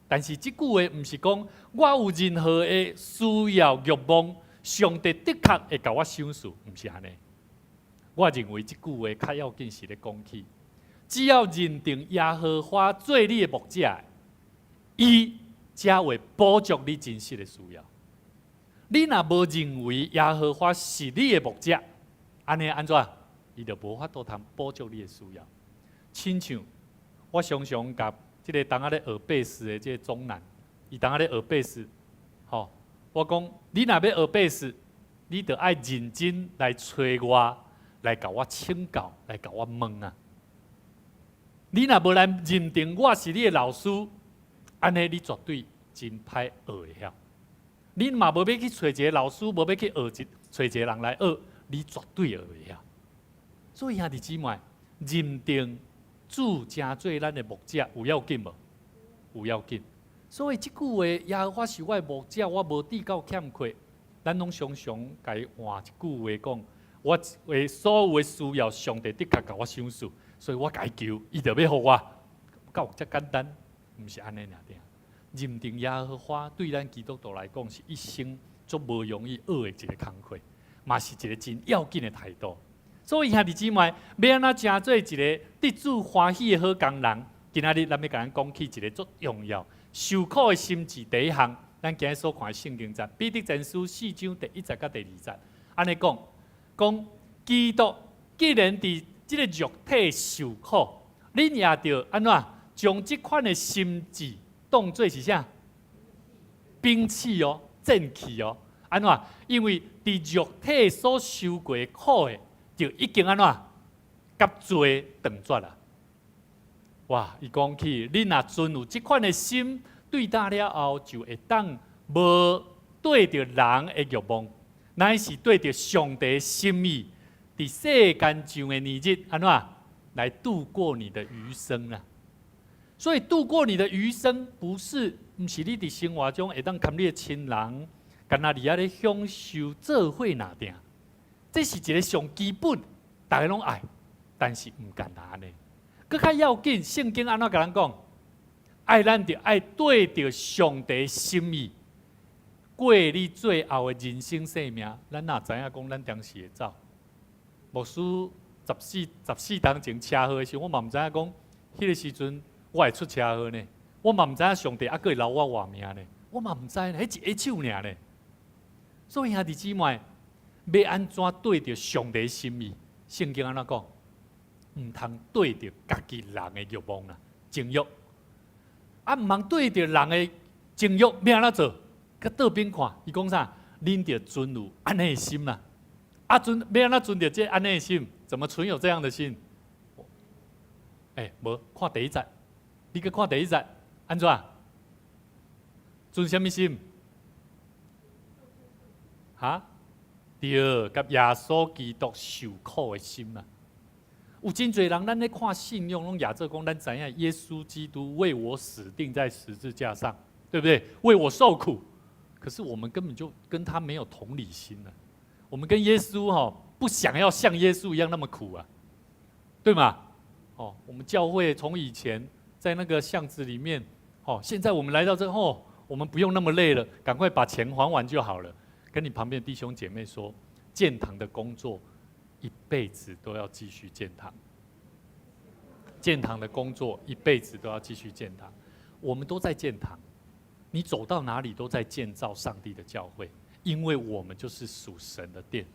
Speaker 5: 但是這句話毋是講我有任何的需要欲望，上帝的確會共我賞賜，毋是按呢。我認為這句話較要緊是咧講起，只要認定耶和華做你的牧者，伊才會補足你真實的需要。你若無認為耶和華是你的牧者，按呢按怎？伊就無法度通補足你的需要。親像我常常共這个當仔咧學貝斯的這个中男，伊當仔咧學貝斯，吼，我講你若欲學貝斯，你著愛認真來揣我，來共我請教，來共我問啊。你若無來認定我是你的老師，按呢你絕對真歹學會曉。你嘛無欲去揣一个老師，無欲去學一揣一个人來學，你絕對學袂曉。所以兄弟姊妹，認定主成做咱的牧者有要緊無？有要緊。所以這句話，耶和華是我的牧者，我無致到欠缺。咱攏常常共伊換一句話講，我的所有的需要，上帝的確共我賞賜，所以我共伊求，伊就欲予我。敢有遮簡單？毋是按呢爾爾。認定耶和華對咱基督徒來講，是一生足無容易學的一个工課，嘛是一个真要緊的態度。所以兄弟姊妹，欲按怎成做一個得主歡喜的好工人？今仔日咱欲共咱講起一個足重要、受苦的心志第一項，咱今日所看的聖經節，彼得前書四章第一節佮第二節，按呢講，講基督既然佇這個肉體受苦，恁也著按怎將這款的心志當做是啥？兵器哦，戰器哦，按怎？因為佇肉體所受過的苦的，就已經按怎？佮罪斷絕啦！哇！伊講起，恁若存有這款的心，對待了後，就會當無對著人的欲望，乃是對著上帝心意，佇世間上的年日，按怎來度過你的餘生啊？所以度過你的餘生，不是毋是你佇生活中會當佮你的親人，干焦佇遐咧享受做伙若定，這是一个上基本，逐家攏愛，但是毋簡單呢。閣較要緊，聖經按怎共咱講？愛咱著愛對著上帝心意，過你最後的人生生命。咱哪知影講咱當時會走？牧師14冬前車禍的時陣，我嘛毋知影講，彼個時陣我會出車禍呢。我嘛毋知影上帝猶閣會留我活命呢。我嘛毋知呢，彼一下手爾呢。所以兄弟姊妹，欲按怎對著上帝心意？聖經按怎講？毋通對著家己人的欲望啦，情欲。啊，毋通對著人的情欲，欲按怎做？閣倒邊看，伊講啥？恁著存有按呢的心啦。啊，存欲按怎存著這按呢的心？怎麼存有這樣的心？欸，無看第一節，你閣看第一節，按怎？存啥物心？哈？對，佮耶穌基督受苦的心啊！有真濟人，咱咧看信仰，攏亞做講，咱知影耶穌基督為我死，釘在十字架上，對不對？為我受苦。可是我們根本就跟他沒有同理心了。我們跟耶穌哈，不想要像耶穌一樣那麼苦啊，對嗎？哦，我們教會從以前在那個巷子裡面，哦，現在我們來到這，哦，我們不用那麼累了，趕快把錢還完就好了。跟你旁邊的弟兄姐妹說，建堂的工作一輩子都要繼續建堂。建堂的工作一輩子都要繼續建堂。我們都在建堂，你走到哪裡都在建造上帝的教會，因為我們就是屬神的殿。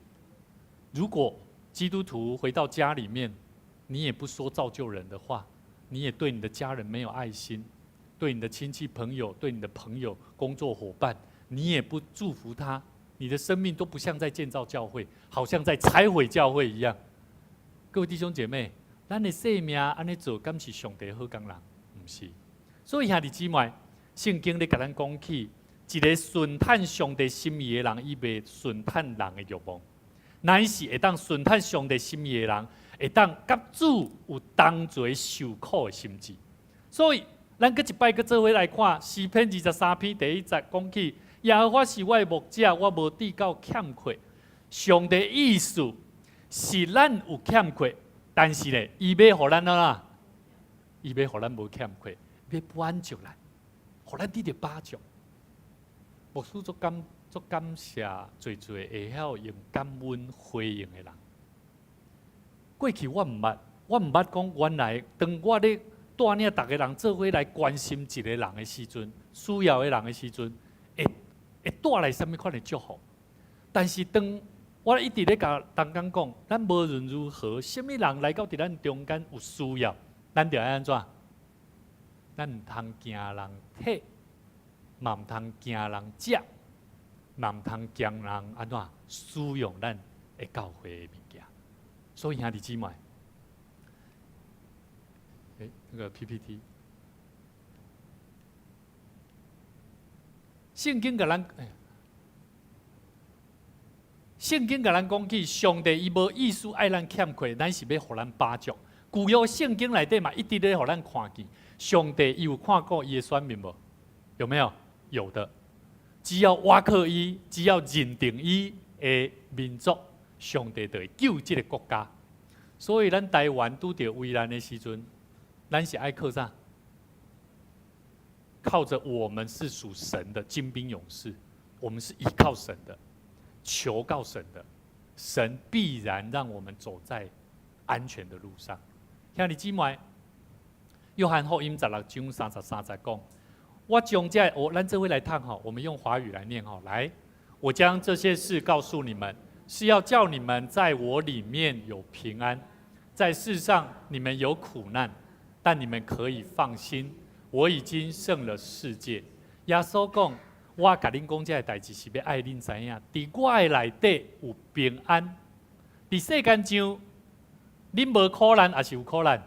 Speaker 5: 如果基督徒回到家裡面，你也不說造就人的話，你也對你的家人沒有愛心，對你的親戚朋友、對你的朋友、工作夥伴，你也不祝福他。你的生命都不像在建造教會，好像在拆毀教會一樣。各位弟兄姐妹，咱的生命按呢做，敢是上帝好工人？毋是。所以兄弟姊妹，聖經咧共咱講起，一個順趁上帝心意的人，伊袂順趁人的欲望；乃是會當順趁上帝心意的人，會當佮主有同齊受苦的心志。所以，咱閣一擺閣做伙來看詩篇23篇第一節講起。耶和華是我的牧者，我無致到欠缺。上帝意思是咱有欠缺，但是咧，伊欲予咱啊，伊欲予咱無欠缺，欲滿足咱，予咱得著飽足。牧師足感謝濟濟會曉用感恩回應的人。過去我毋捌，我毋捌講原來當我咧帶領逐个人做伙來關心一個人的時陣，需要的人的時陣，會帶來啥物款的祝福？但是當我一直咧共同工講，咱無論如何，啥物人來到佇咱中間有需要，咱著愛按怎？咱毋通驚人提，嘛毋通驚人食，嘛毋通驚人按怎使用咱的教會的物件。所以兄弟姊妹，欸，那個 PPT。聖經共咱講起，上帝伊無意思愛咱欠缺，乃是欲予咱飽足。舊約聖經內底嘛，一直咧予咱看見，上帝伊有看顧伊的選民無？有沒有？有的。只要倚靠伊，只要認定伊的民族，上帝就會救這个國家。所以咱台灣拄著危難的時陣，咱是愛靠啥？靠著我們是屬神的精兵勇士，我們是依靠神的，求告神的，神必然讓我們走在安全的路上。兄弟姊妹，約翰福音16章33節講：我將這我咱這位來讀哈，我們用華語來念哈，來，我將這些事告訴你們，是要叫你們在我裡面有平安。在世上你們有苦難，但你們可以放心，我已經勝了世界。耶穌講：我共恁講這个代誌是欲愛恁知影，佇我的內底有平安。佇世間上，恁無苦難抑是有苦難？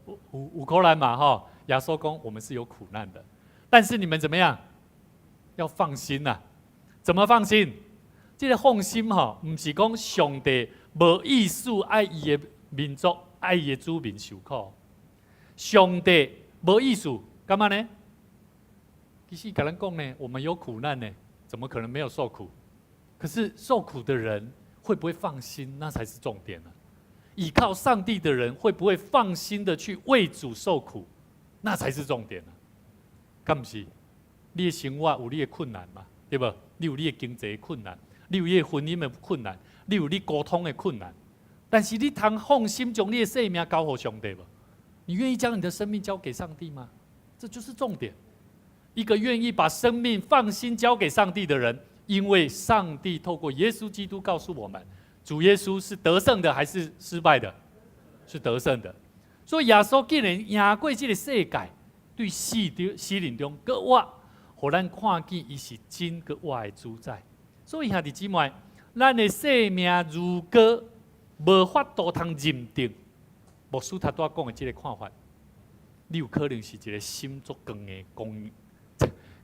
Speaker 5: 有苦難嘛？吼！耶穌講，我們是有苦難的，但是你們怎麼樣？要放心吶！怎麼放心？這个放心吼，毋是講上帝無意思愛伊的民族、愛伊的子民受苦。上帝無意思，幹嘛呢？其實共咱講呢，我們有苦難呢，怎麼可能沒有受苦？可是受苦的人會不會放心？那才是重點呢。倚靠上帝的人會不會放心的去為主受苦？那才是重點呢。敢毋是？你的生活有你的困難嘛？對無？你有你的經濟困難，你有你的婚姻的困難，你有你溝通的困難。但是你通放心將你的生命交予上帝無？你願意將你的生命交給上帝嗎？這就是重點。一個願意把生命放心交給上帝的人，因為上帝透過耶穌基督告訴我們，主耶穌是得勝的還是失敗的？是得勝的。所以耶穌既然贏過這个世界，對死中死人中閣活，予咱看見伊是真閣活的主宰。所以兄弟姊妹，咱的生命如果無法度通認定牧師頭拄仔講的這个看法，你有可能是一个心足剛的、剛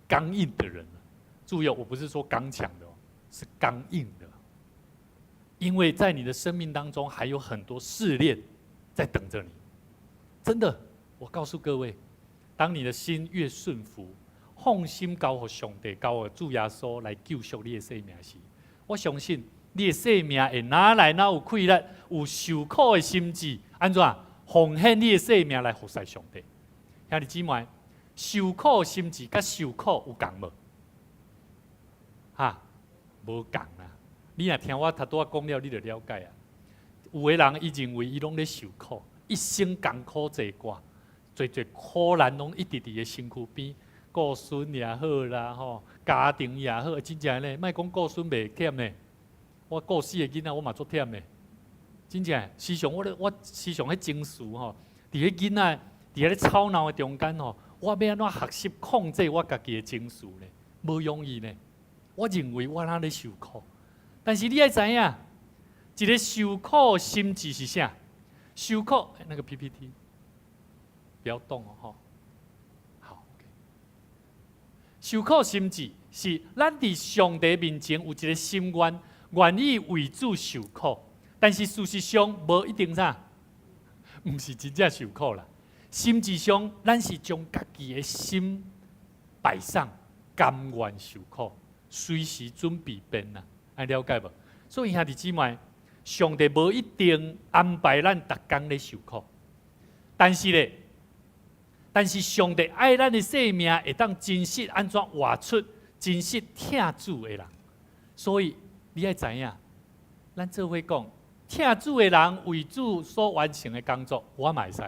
Speaker 5: 剛硬的人。注意，我不是說剛強的，是剛硬的。因為在你的生命當中還有很多試煉在等着你。真的，我告訴各位，當你的心越順服，放心交予上帝，交予主耶穌來救贖你的生命時，我相信你的生命會哪來哪有氣力，有受苦的心志，按怎奉獻你的生命來服侍上帝。兄弟姊妹，受苦心志佮受苦有仝無？哈，無仝啦。你若聽我頭拄仔講了，你就了解啊。有的人伊認為伊攏咧受苦，一生艱苦濟過，濟濟苦難攏一直佇伊身軀邊，顧孫也好啦，吼，家庭也好，真正咧，莫講顧孫袂忝呢。我顧四個囡仔，我嘛足忝的。真正，時常我咧，我時常彼情緒吼，佇彼囡仔佇遐咧吵鬧的中間吼，我欲按怎學習控制我家己的情緒呢？無容易呢。我認為我若咧受苦，但是你愛知影，一个受苦心志是啥？受苦那个 PPT 不要動哦，吼。好，OK。受苦心志是咱佇上帝面前有一个心願，願意為主受苦，但是事實上無一定啥，毋是真正受苦啦。心志上，咱是將家己的心擺上，甘願受苦，隨時準備變啦，愛了解無？所以兄弟姊妹，上帝無一定安排咱逐工咧受苦，但是咧，但是上帝愛咱的生命會當真實按怎活出真實疼主的人，所以你愛知影，咱做伙講，疼主的人為主所完成的工作，我嘛會使。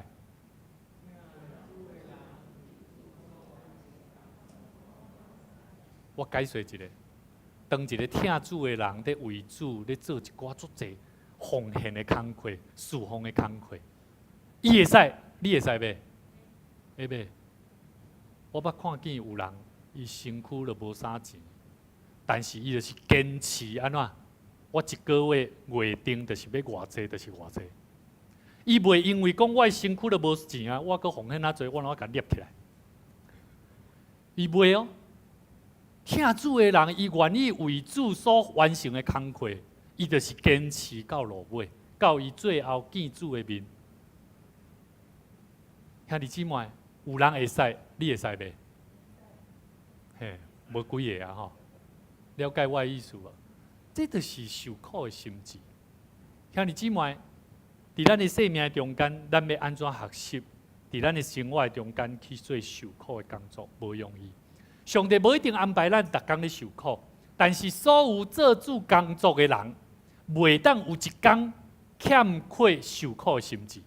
Speaker 5: 我解說一下，當一个疼主的人咧為主咧做一寡足濟奉獻的工課、侍奉的工課，伊會使，你會使袂？會袂？我捌看見有人，伊身軀都無啥錢，但是伊就是堅持按怎？我一个月月定就是欲偌濟，就是偌濟。伊袂因為講我的身軀都無錢啊，我閣奉獻遐濟，我攏共捏起來。伊袂哦。疼主的人，伊願意為主所完成的工課，伊就是堅持到落尾，到伊最後見主的面。兄弟姊妹，有人會使，你會使袂？嘿，無幾个啊吼，了解我的意思無？這就是受苦的心志。兄弟姊妹，佇咱的生命中間，咱欲按怎學習？佇咱的生活中間去做受苦的工作，無容易。上帝無一定安排咱逐工咧受苦，但是所有做主工作的人，袂當有一工欠缺受苦的心志。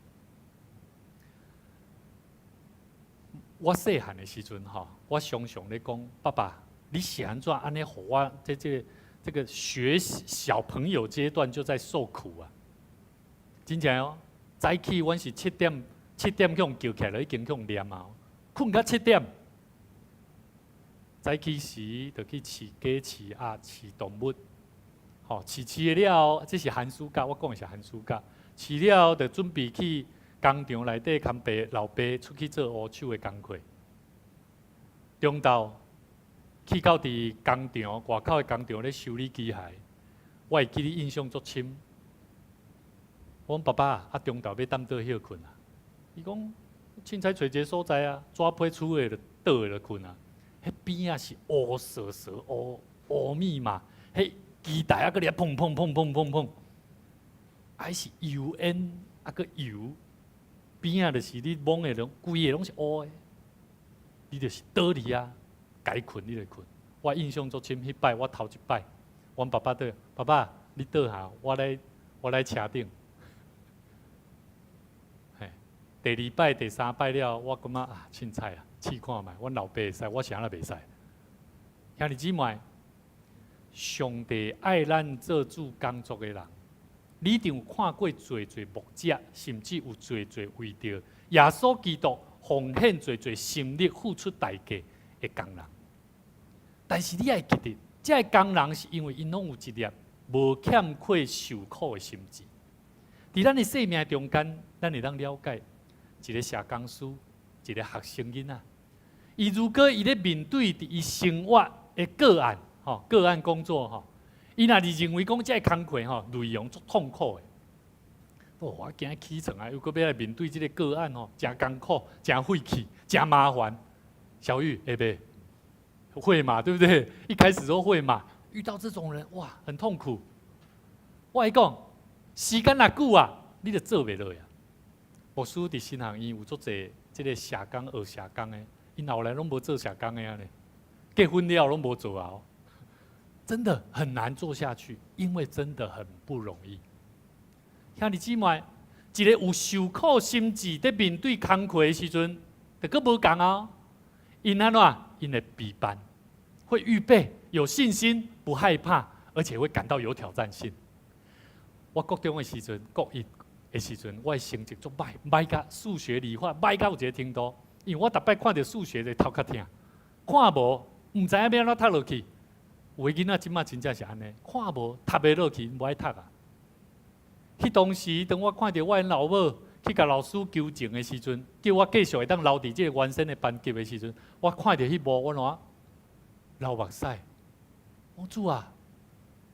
Speaker 5: 我細漢的時陣吼，我常常咧講，爸爸，你是按怎按呢予我這個學小朋友階段就在受苦啊？真正哦，早起阮是7點7點予人叫起來，已經予人念啊，睏到七點。早起時就去飼雞、飼鴨、飼動物，吼，飼飼了，這是寒暑假，我講的是寒暑假。飼了就準備去工廠內底牽爸老爸出去做烏手的工課。中晝去到佇工廠外口的工廠咧修理機械，我會記得印象足深。我講爸爸啊，中晝欲踮佗歇睏啊？伊講凊彩揣一个所在啊，紙皮厝的就倒下就睏啊。彼邊仔是烏趖趖烏烏密嘛，彼機台啊，閣咧砰砰砰砰砰砰，啊，彼是油煙啊，閣油邊仔就是你摸的攏規个攏是烏的，你就是倒佇遐，該睏你就睏。我印象足深，彼擺我頭一擺，阮爸爸對，爸爸你倒下，我來車頂。嘿，第二擺、第三擺了，我感覺啊，凊彩啊，試看覓，阮老爸會使，我是按怎袂使？兄弟姊妹，上帝愛咱做主工作的人，你一定有看過濟濟牧者，甚至有濟濟為著耶穌基督奉獻濟濟心力、付出代價的工人。但是你愛記得，這个工人是因為𪜶攏有一粒無欠缺受苦的心志。佇咱的生命中間，咱會當了解一个社工師，一个學生囡仔，伊如果伊咧面對佇伊生活的個案，吼個案工作吼，伊若是認為講這个工課吼內容足痛苦的，哦，我今仔起床啊，又閣欲來面對這个個案吼，誠艱苦，誠費氣，誠麻煩。小玉會袂？會嘛，對不對？一開始都會嘛。遇到這種人，哇，很痛苦。我來講，時間若久啊，你就做袂落啊。牧師佇神學院有足濟這个社工學社工的，𪜶後來攏無做社工的啊咧，結婚了攏無做啊。真的很難做下去，因為真的很不容易。兄弟姊妹，一個有受苦心志佇面對工課的時陣，就閣無仝啊。𪜶按怎？𪜶會備辦，會預備，有信心，不害怕，而且會感到有挑戰性。我國中的時陣，國一的時陣，我的成績足歹，歹甲數學、理化歹到有一个程度。因為我逐擺看著數學就頭殼疼，看無，毋知影欲按怎讀落去。有的囡仔這馬真正是按呢，看無讀袂落去，無愛讀啊。彼當時，當我看著我𪜶老母去共老師求情的時陣，叫我繼續會當留佇這个原先的班級的時陣，我看著彼幕，我怎流目屎。我主啊，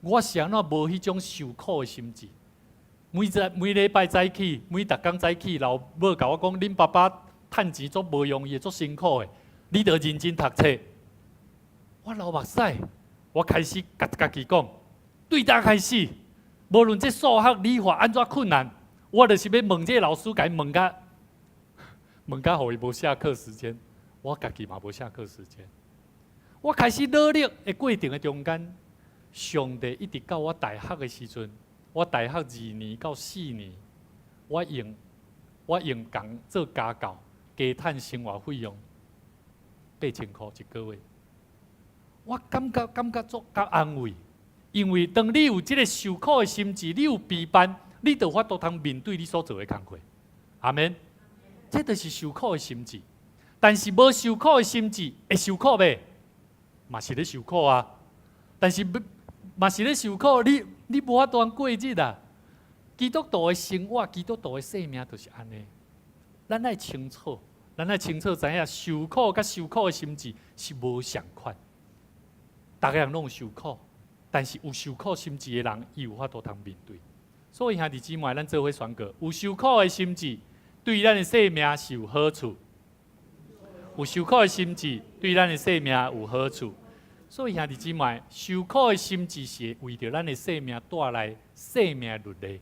Speaker 5: 我是按怎無彼種受苦的心志？每日每禮拜早起，每逐工早起，老母共我講，恁爸爸趁錢足無容易，足辛苦的，你著認真讀冊。我流目屎，我開始共家己講，對今開始，無論這數學、理化按怎困難，我就是欲問這个老師，共伊問甲問甲，予伊無下課時間，我家己嘛無下課時間。我開始努力的過程的中間，上帝一直到我大學的時陣，我大學2年到4年，我用工做家教，加趁生活費用8000箍一個月。我感覺足夠安慰，因為當你有這个受苦的心志，你有備辦，你就有法度通面對你所做的工課。阿們，這就是受苦的心志。但是無受苦的心志，會受苦袂？嘛是咧受苦啊！但是嘛是咧受苦，你無法度通過日啊！基督徒的生活，基督徒的生命就是按呢。咱愛清楚，咱愛清楚知影，受苦佮受苦的心志是無仝款。逐个人攏有受苦，但是有受苦心志的人，伊有法度通面對。所以兄弟姊妹，咱做伙宣告：有受苦的心志，對咱的生命是有好處。有受苦的心志，對咱的生命有好處。所以兄弟姊妹，受苦的心志是為著咱的生命帶來生命的律例。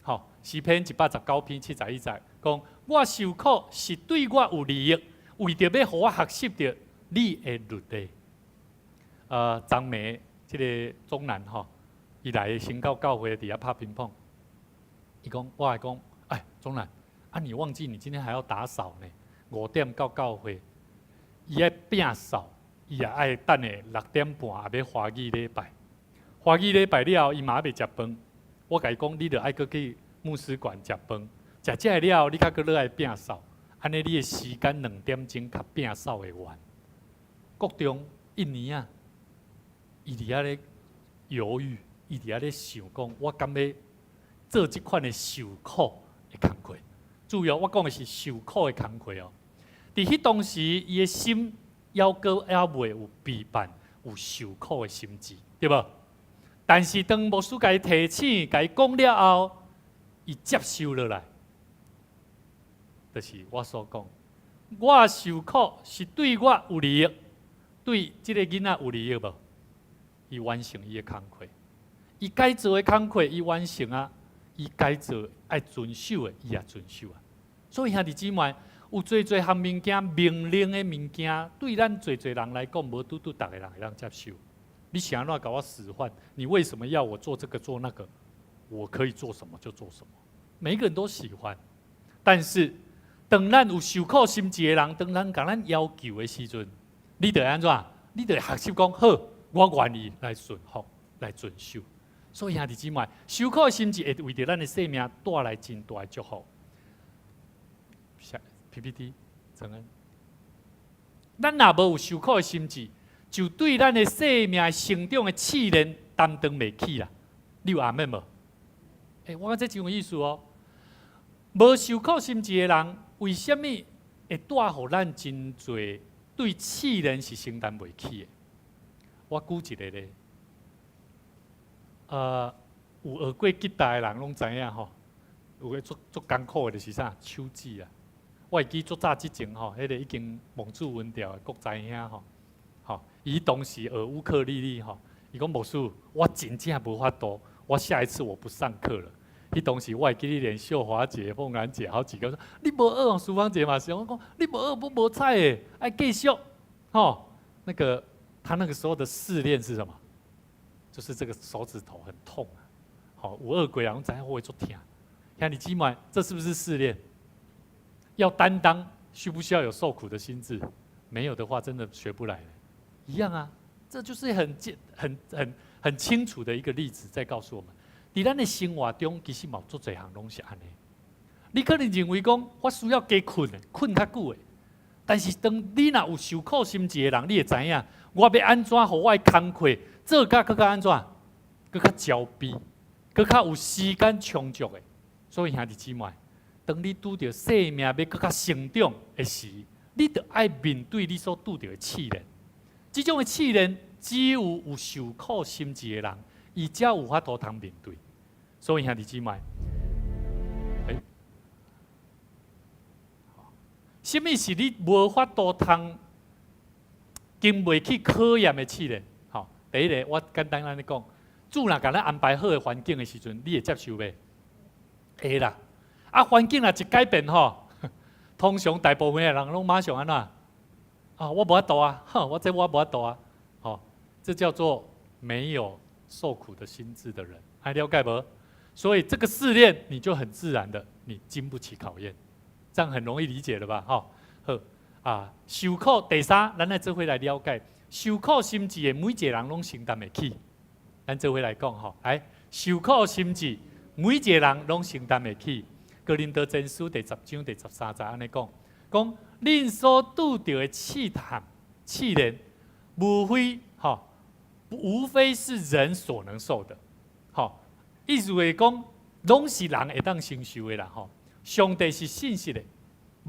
Speaker 5: 吼，詩篇119篇71節講：我受苦是對我有利益，為著欲予我學習著你的律例。張梅這个中南吼，伊來先到教會佇遐拍乒乓。伊講，我來講，哎，總覽，啊，你忘記你今天還要打掃呢？5點到教會，伊愛摒掃，伊也愛等下6點半也欲華語禮拜。華語禮拜了後，伊嘛猶未食飯。我共伊講，你著愛閣去牧師館食飯，食這了後，你較閣落來摒掃，按呢你的時間2點鐘較摒掃會完。國中一年啊，伊佇遐咧猶豫，伊佇遐咧想講，我敢欲做這款的受苦的工課？注意哦，我講的是受苦的工課哦。佇彼當時，伊的心猶閣猶未有備辦有受苦的心志，對無？但是當牧師共伊提醒、共伊講了後，伊接受落來，就是我所講，我受苦是對我有利益，對這个囡仔有利益無？伊完成伊的工課，伊該做的工課伊完成啊，伊該做愛遵守的，伊也遵守啊。所以兄弟姊妹，有濟濟項物件，命令的物件，對咱濟濟人來講，無拄拄逐个人會當接受。你想按怎共我使喚？你為什麼要我做這個做那個？我可以做什麼就做什麼。每一個人都喜歡，但是當咱有受苦心志的人，當咱共咱要求的時陣，你著按怎？你著學習講好，我願意來順服，來遵守。所以兄弟姊妹，受苦的心志會為著咱的生命帶來真大的祝福。下 PPT，承恩。咱若無有受苦的心志，就對咱的生命成長的試煉擔當袂起啦。你有阿們無？欸，我感覺這真有意思哦。無受苦心志的人，為啥物會帶予咱真濟對試煉是承擔袂起的？我舉一個例，有學過吉他的人攏知影吼，有個足足艱苦的就是啥手指啊。我會記足早之前吼，彼個已經蒙主恩召的國才兄吼，吼，伊當時學烏克麗麗吼，伊講牧師，我真正無法度，我下一次我不上課了。彼當時我會記得連秀華姐、鳳蘭姐好幾個說，你無學，淑芳姐嘛是，我講你無學無無彩的，愛繼續，吼，那個他那個時候的試煉是什麼？就是這個手指頭很痛啊，好，有學過人知影我會足疼。兄弟姊妹，這是不是試煉？要擔當，需不需要有受苦的心志？沒有的話，真的學不來。一樣啊，這就是很簡、很、很、很清楚的一個例子，在告訴我們，佇咱的生活中，其實嘛足濟項攏是按呢。你可能認為講，我需要加睏的，睏較久的。但是當你若有受苦心志的人，你會知影，我欲按怎予我的工課做甲閣較按怎，閣較焦慮，閣較有時間充足的。所以兄弟姊妹，當你拄著生命欲閣較成長的時，你著愛面對你所拄著的試煉。這種的試煉，只有有受苦心志的人，伊才有法度通面對。所以兄弟姊妹，欸，什物是你無法度通經袂起考驗的試煉？吼，第一个，我簡單按呢講，主若共咱安排好的環境的時陣，你會接受袂？會啦。啊，環境若一改變吼，通常大部分的人攏馬上按怎？啊，我無法度啊，哼，我這我無法度啊，吼，這叫做沒有受苦的心志的人，還了解無？所以這個試煉，你就很自然的，你經不起考驗，這樣很容易理解了吧？吼，好啊，受苦第三，咱來做伙來了解，受苦心志的每一個人攏承擔會起。咱做伙來講吼，來，受苦心志，每一個人攏承擔會起。哥林多前書第10章第13節按呢講，講恁所拄著的試探、試煉，無非吼，無非是人所能受的，吼，意思是講，攏是人會當承受的啦，吼。上帝是信實的，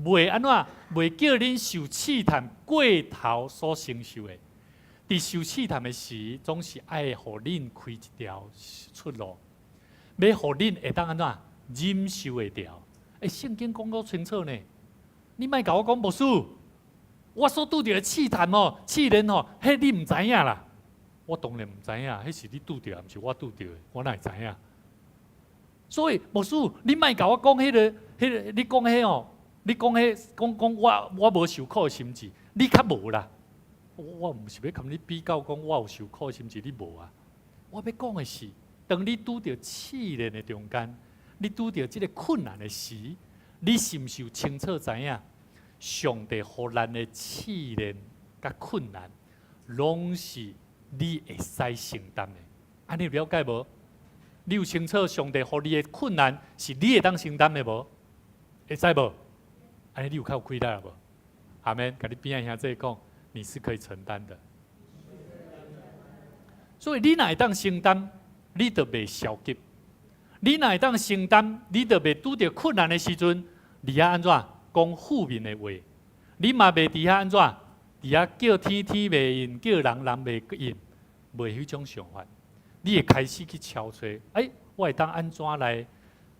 Speaker 5: 袂按怎，袂叫恁受試探過頭所承受的。佇受試探的時，總是愛予恁開一條出路，欲予恁會當按怎忍受會牢。欸，聖經講夠清楚呢，你莫共我講牧師，我所拄著的試探吼、試煉吼，彼你毋知影啦。我當然毋知影，彼是你拄著，毋是我拄著的，我哪會知影？所以牧師，你莫共我講彼个、彼个，你講彼吼，你講彼講講我我無受苦的心志，你較無啦。我毋是欲共你比較，講我有受苦的心志，你無啊。我欲講的是，當你拄著試煉的中間，你拄著這個困難的時，你是毋是有清楚知影？上帝予咱的試煉佮困難，攏是你會使承擔的。按呢有了解無？你有清楚上帝予你的困難是你會當承擔的無？會使無？按呢你有較有氣力無？阿們，共你邊仔兄弟講，你是可以承擔的。所以你若會當承擔，你就袂消極；你若會當承擔，你就袂拄著困難的時陣，你愛按怎講負面的話？你嘛袂佇遐按怎？佇遐叫天天袂應，叫人人袂應，袂彼種想法。你會開始去敲揣，欸，我會當按怎來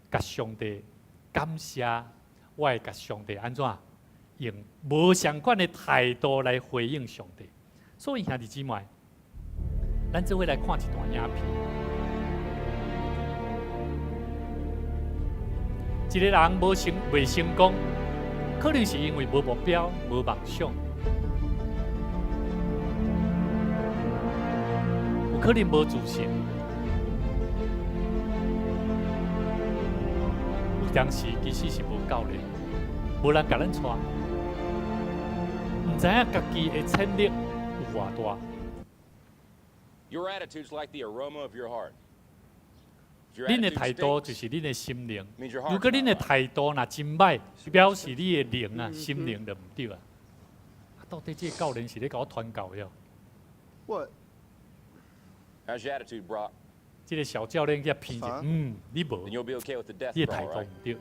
Speaker 5: 共上帝感謝？我會共上帝按怎用無相仝的態度來回應上帝？所以兄弟姊妹，咱做伙來看一段影片。一個人無成袂成功，可能是因為無目標、無夢想，有可能無自信，有當時其實是無教練，無人共咱帶，毋知影家己的潛力有偌大。
Speaker 7: Your attitude's like the aroma of your heart.
Speaker 5: 恁的態度就是恁的心靈。如果恁的態度若真歹，表示你的靈啊、心靈就毋對啊。到底這個教練是咧共我傳教喲？
Speaker 8: What?
Speaker 7: How's your attitude, Brock?
Speaker 5: 這個小教練去評者，嗯，你無，你的態度毋對。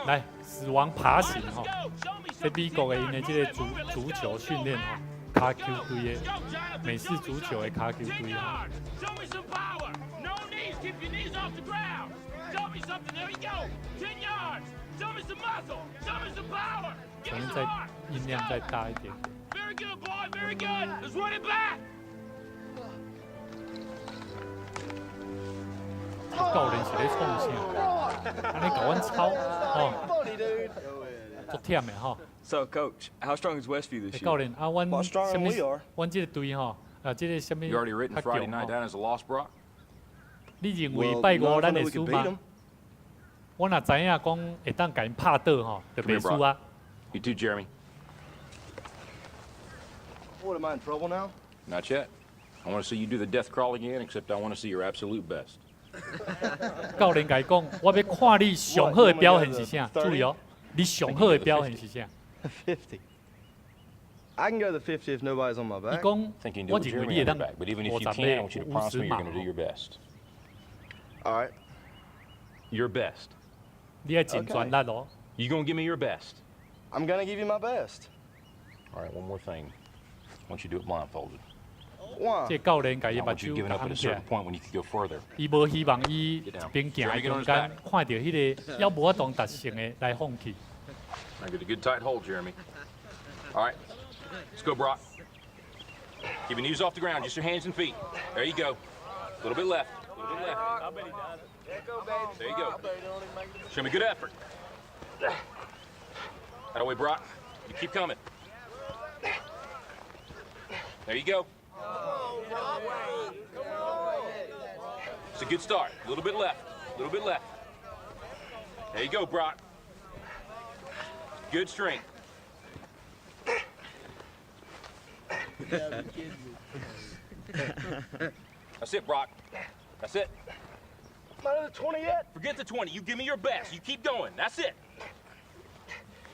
Speaker 5: 來，死亡爬行吼，這美國的𪜶的這個足球訓練吼。跤球隊的美式足球的跤球隊吼。
Speaker 9: Keep your knees off the ground. Show me something. There you go. 10 yards. Show me some muscle. Show me some power.
Speaker 5: 可能再音量再大一點點。
Speaker 9: Very good, boy. Very good. Let's run it back.
Speaker 5: 教練是咧創啥？按呢共阮操吼，足忝的吼。
Speaker 10: So, coach, how strong is Westview this year?
Speaker 5: 教練啊，阮啥物？阮這個隊吼，啊，這個啥物較強吼？你認為拜五咱會輸嗎？我若知影講會當共𪜶拍倒吼，就袂輸啊。
Speaker 7: You too, Jeremy.
Speaker 8: What, am I in trouble now?
Speaker 7: Not yet. I want to see you do the death crawl again, except I want to see your absolute best.
Speaker 5: 教練共伊講，我欲看你上好的表現是啥？注意哦，你上好的表現是啥？
Speaker 8: 50. I can go the 50 if nobody's on my back.
Speaker 5: 伊講，我認為你會當50碼50碼。
Speaker 8: All right.
Speaker 7: Your best.
Speaker 5: 你愛盡全力哦。
Speaker 7: You gonna give me your best?
Speaker 8: I'm gonna give you my best.
Speaker 7: All right, one more thing. I want you to do it blindfolded.
Speaker 5: 這教練共伊目睭掩起來，伊無希望伊一邊行的中間看著彼個猶無法度達成的來放棄。
Speaker 7: Now get a good tight hold, Jeremy. All right, let's go, Brock. Keep your knees off the ground, just your hands and feet. There you go. A little bit left. A little bit left. There you go. Show me good effort. That way, Brock. You keep coming. There you go. It's a good start. A little bit left. A little bit left. There you go, Brock. Good strength. That's it, Brock. That's it.
Speaker 8: Not at the 20 yet?
Speaker 7: Forget the 20. You give me your best. You keep going. That's it.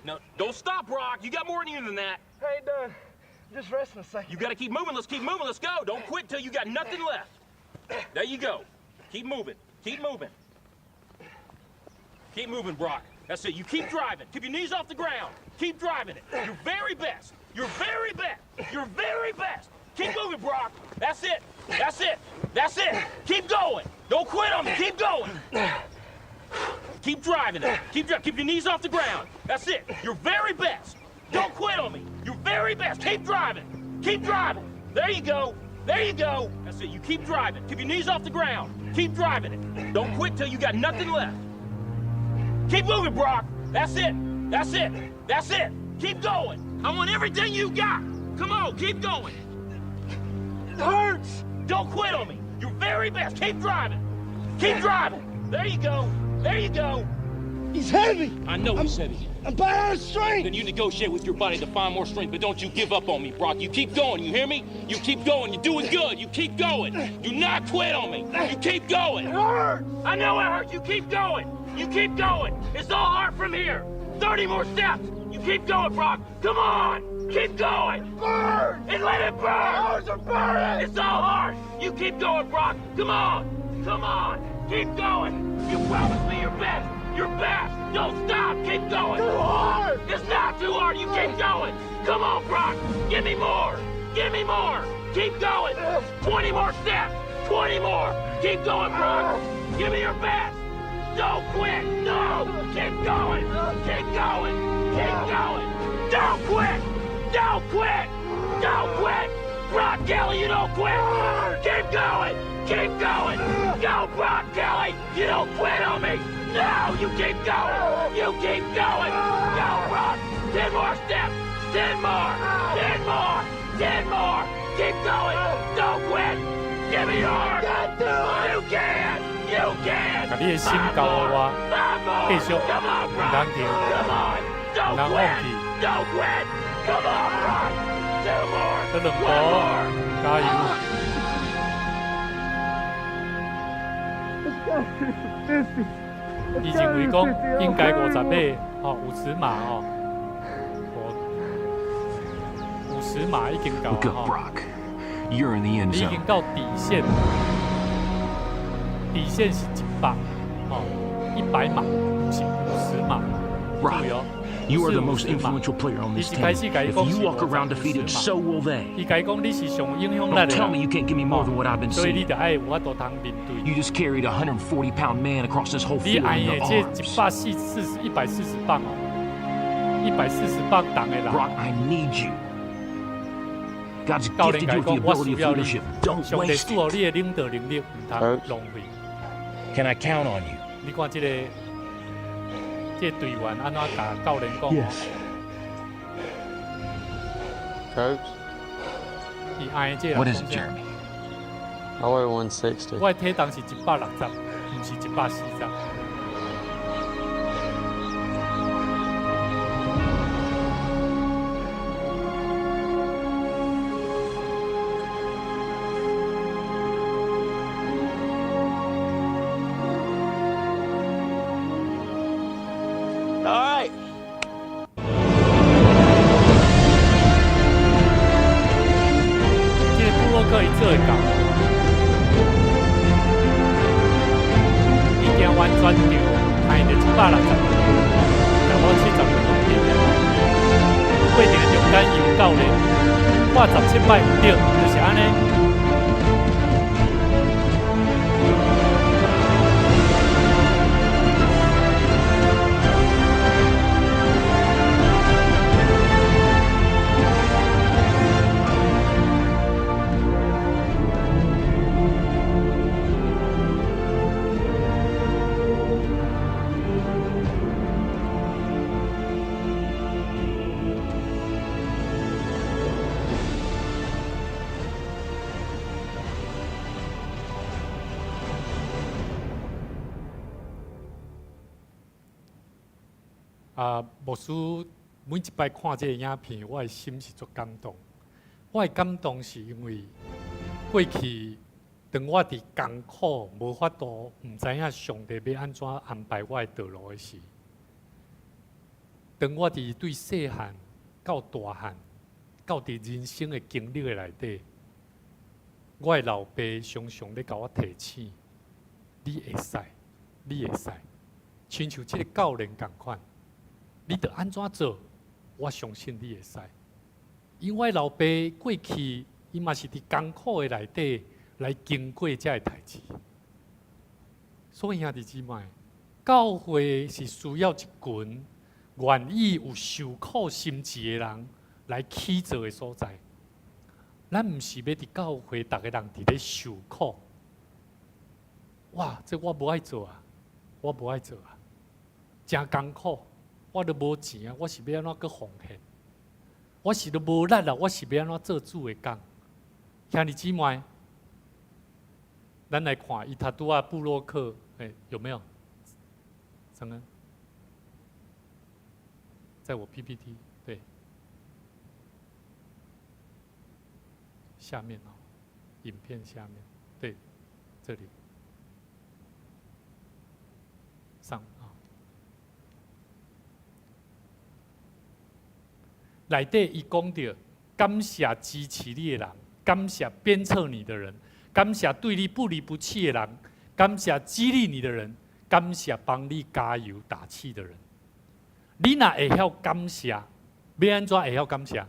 Speaker 7: No, don't stop, Brock. You got more in you than that.
Speaker 8: I ain't done. Just resting a second.
Speaker 7: You got to keep moving. Let's keep moving. Let's go. Don't quit till you got nothing left. There you go. Keep moving. Keep moving. Keep moving, Brock. That's it. You keep driving. Keep your knees off the ground. Keep driving it. Your very best. Your very best. Your very best. Keep moving, Brock. That's it. That's it. That's it. Keep going. Don't quit on me. Keep going. Keep driving it. Keep driving. Keep your knees off the ground. That's it. Your very best. Don't quit on me. Your very best. Keep driving. Keep driving. There you go. There you go. That's it. You keep driving. Keep your knees off the ground. Keep driving it. Don't quit till you got nothing left. Keep moving, Brock. That's it. That's it. That's it. Keep going. I want everything you got. Come on, keep going. It hurts. Don't quit on me. Your very best. Keep driving. Keep driving. There you go. There you go.
Speaker 8: He's heavy.
Speaker 7: I know he's heavy.
Speaker 8: I'm about out of strength.
Speaker 7: Then you negotiate with your body to find more strength, but don't you give up on me, Brock. You keep going, you hear me? You keep going. You're doing good. You keep going. Do not quit on me. You keep going.
Speaker 8: It hurts.
Speaker 7: I know it hurts. You keep going. You keep going. It's all hard from here. 30 more steps. You keep going, Brock. Come on. Keep going.
Speaker 8: Burn.
Speaker 7: And let it burn.
Speaker 8: My arms are burning.
Speaker 7: It's all hard. You keep going, Brock. Come on. Come on. Keep going. You promised me your best. Your best. Don't stop. Keep going.
Speaker 8: Too hard.
Speaker 7: It's not too hard. You keep going. Come on, Brock. Give me more. Give me more. Keep going. 20 more steps. 20 more. Keep going, Brock. Give me your best. Don't quit. No. Keep going. Keep going. Keep going. Don't quit. Don't quit. Don't quit. Brock Kelly, you don't quit. Keep going. Keep going. Go, Brock Kelly. You don't quit on me. No, you keep going. You keep going. Go, Brock. 10 more steps. 10 more. 10 more. 10 more. Keep going. Don't quit. Give me your. You can. You can.
Speaker 5: 共你的心交予我，繼續毋通停，毋通放棄。
Speaker 7: Don't quit. Come on, Brock. Two more.
Speaker 5: 閣兩步，加油！伊認為講應該50碼，吼，50碼吼，50碼已經到吼，你已經到底線，底線是100，吼，100碼，毋是50碼，注意哦。
Speaker 7: You are the most influential player on this team. If you walk around defeated, so will they. Don't tell me you can't give me more than what I've been seeing. You just carried a 140-pound man across this whole field in your arms. Brock, I need you. God's gifted you with the ability of leadership. Don't waste it. Can I count on you?
Speaker 5: 這個隊員按怎共教練講
Speaker 8: ？Yes.
Speaker 11: Coach.
Speaker 5: 伊愛這個
Speaker 7: What is it, Jeremy?
Speaker 11: I weigh 160.
Speaker 5: 我的體重是160，毋是140。17擺，對，就是按呢。啊，牧師每一擺看這個影片，我的心是足感動。我的感動是因為過去當我佇艱苦無法度，毋知影上帝欲按怎安排我的道路的時，當我佇對細漢到大漢，到佇人生的經歷的內底，我的老爸常常咧共我提醒：你會使，你會使，親像這個教練仝款。你著按怎做，我相信你會使。因為老爸過去，伊嘛是佇艱苦的內底來經過這个代誌。所以兄弟姊妹，教會是需要一群願意有受苦心志的人來起造的所在。咱毋是欲佇教會，逐个人佇咧受苦。哇！這我無愛做啊，我無愛做啊，誠艱苦。我都無錢啊！我是欲按怎閣奉獻？我是都無力啊！我是欲按怎做主的工？兄弟姊妹，咱來看伊頭拄仔布洛克，欸，有沒有？什麼？在我 PPT 對下面哦，影片下面對，這裡上啊，內底伊講著感謝支持你的人，感謝鞭策你的人，感謝對你不離不棄的人，感謝激勵你的人，感謝幫你加油打氣的人。你若會曉感謝，欲按怎會曉感謝？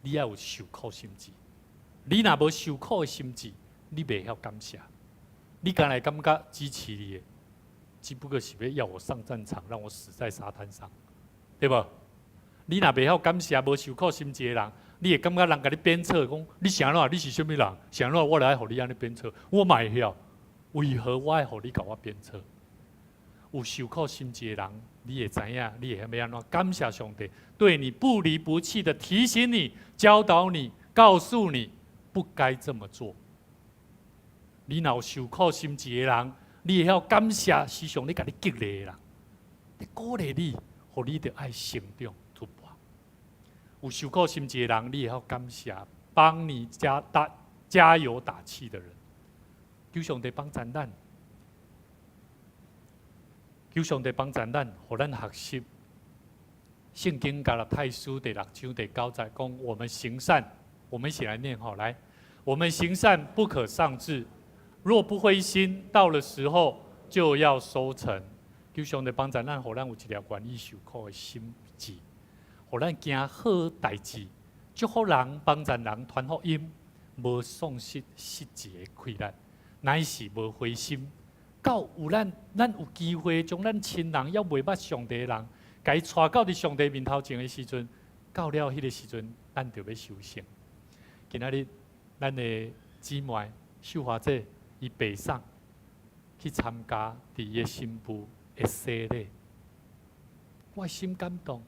Speaker 5: 你愛有受苦心志。你若無受苦的心志，你袂曉感謝。你敢會感覺支持你的，只不過是欲要我上戰場，讓我死在沙灘上，對無？你若袂曉感謝，無受苦心志的人，你會感覺人共你鞭策，講你是按怎？你是啥物人？是按怎？我來予你按呢鞭策，我嘛會曉。為何我愛予你共我鞭策？有受苦心志的人，你會知影，你會欲按怎感謝上帝，對你不離不棄的提醒你、教導你、告訴你不該這麼做。你若有受苦心志的人，你會曉感謝時常咧共你激勵的人，咧鼓勵你，予你著愛成長突破。有受苦心志的人，你會曉感謝幫你加油打氣的人。求上帝幫助咱。求上帝幫助咱，予咱學習聖經加拉太書第六章第九節講：我們行善，我們一起來念好來。我們行善不可喪志，若不灰心，到了時候就要收成。求上帝幫助咱，予咱有一粒願意受苦的心志，予咱行好代誌，祝福人，幫助人，傳福音，無喪失實際的氣力，乃是無灰心。到有咱，咱有機會將咱親人猶未捌上帝的人，共伊帶到佇上帝面頭前的時陣，到了彼个時陣，咱就欲收成。今仔日，咱的姊妹秀華姐伊北上去參加佇伊的新婦的洗禮，我心感動，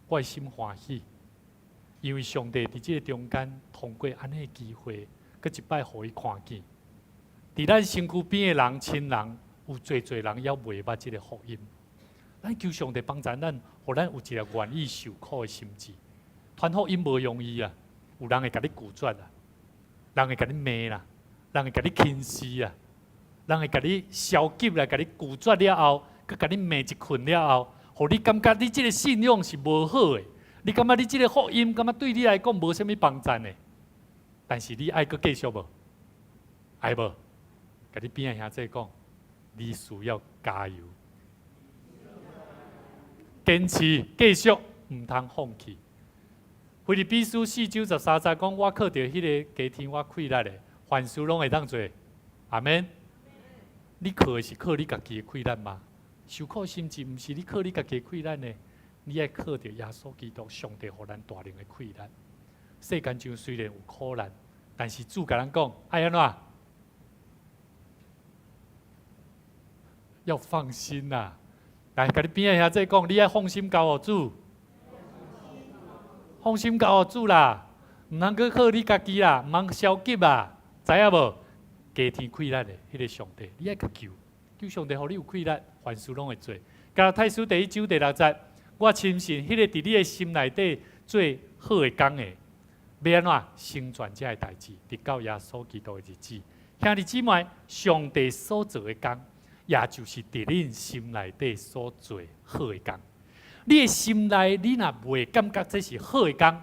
Speaker 5: 我心歡喜，因為上帝佇這个中間通過按呢的機會，閣一擺予伊看見。佇咱身軀邊的人、親人，有濟濟人猶未捌這个福音。咱求上帝幫助咱，予咱有一个願意受苦的心志。傳福音無容易啊，有人會共你拒絕啊，人會共你罵啦，人會共你輕視啊，人會共你消極來共你拒絕了後，閣共你罵一棍了後，予你感覺你這个信仰是無好的，你感覺你這个福音感覺對你來講無啥物幫助的。但是你愛閣繼續無？愛無？共你邊仔兄弟講，你需要加油，堅持繼續，毋通放棄。腓立比書四章十三節講，我靠著彼个加添我氣力的，凡事攏會當做。阿們。你靠的是靠你家己的氣力嗎？受苦心志毋是你靠你家己的氣力呢？你愛靠著耶穌基督上帝予咱大能的氣力。世間上雖然有苦難，但是主共咱講，愛按怎？要放心啦，來，共你邊仔兄弟講，你愛放心交予主，放心交予主啦，毋通閣靠你家己啦，毋通消極啊，知影無？加添氣力的彼个上帝，你愛共求，求上帝予你有氣力，凡事攏會做。加拉太書第一章第六節，我深信彼个佇你的心內底做好的工的，欲按怎成全這个代誌，直到耶穌基督的日子。兄弟姊妹，上帝所做的工。也就是佇恁心內底所做好的工。你的心內，你若袂感覺這是好的工，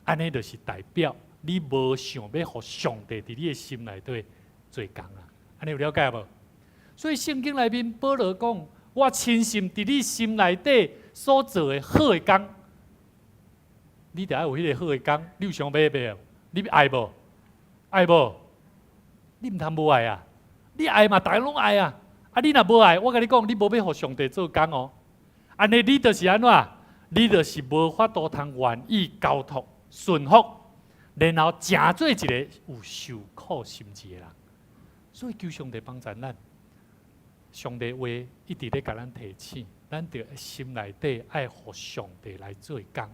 Speaker 5: 按呢就是代表你無想欲予上帝佇你的心內底做工啊。按呢有了解無？所以聖經內面保羅講：我深信佇你心內底所做的好的工，你著愛有彼个好的工。你有想欲袂？你愛無？愛無？你毋通無愛啊！你愛嘛，逐个攏愛啊！啊，你若無愛，我共你講，你無欲予上帝做工哦。按呢，你就是按怎？你就是無法度通願意交託、順服，然後成做一个有受苦心志的人。所以求上帝幫助咱，上帝話一直咧共咱提醒，咱著心內底愛予上帝來做工。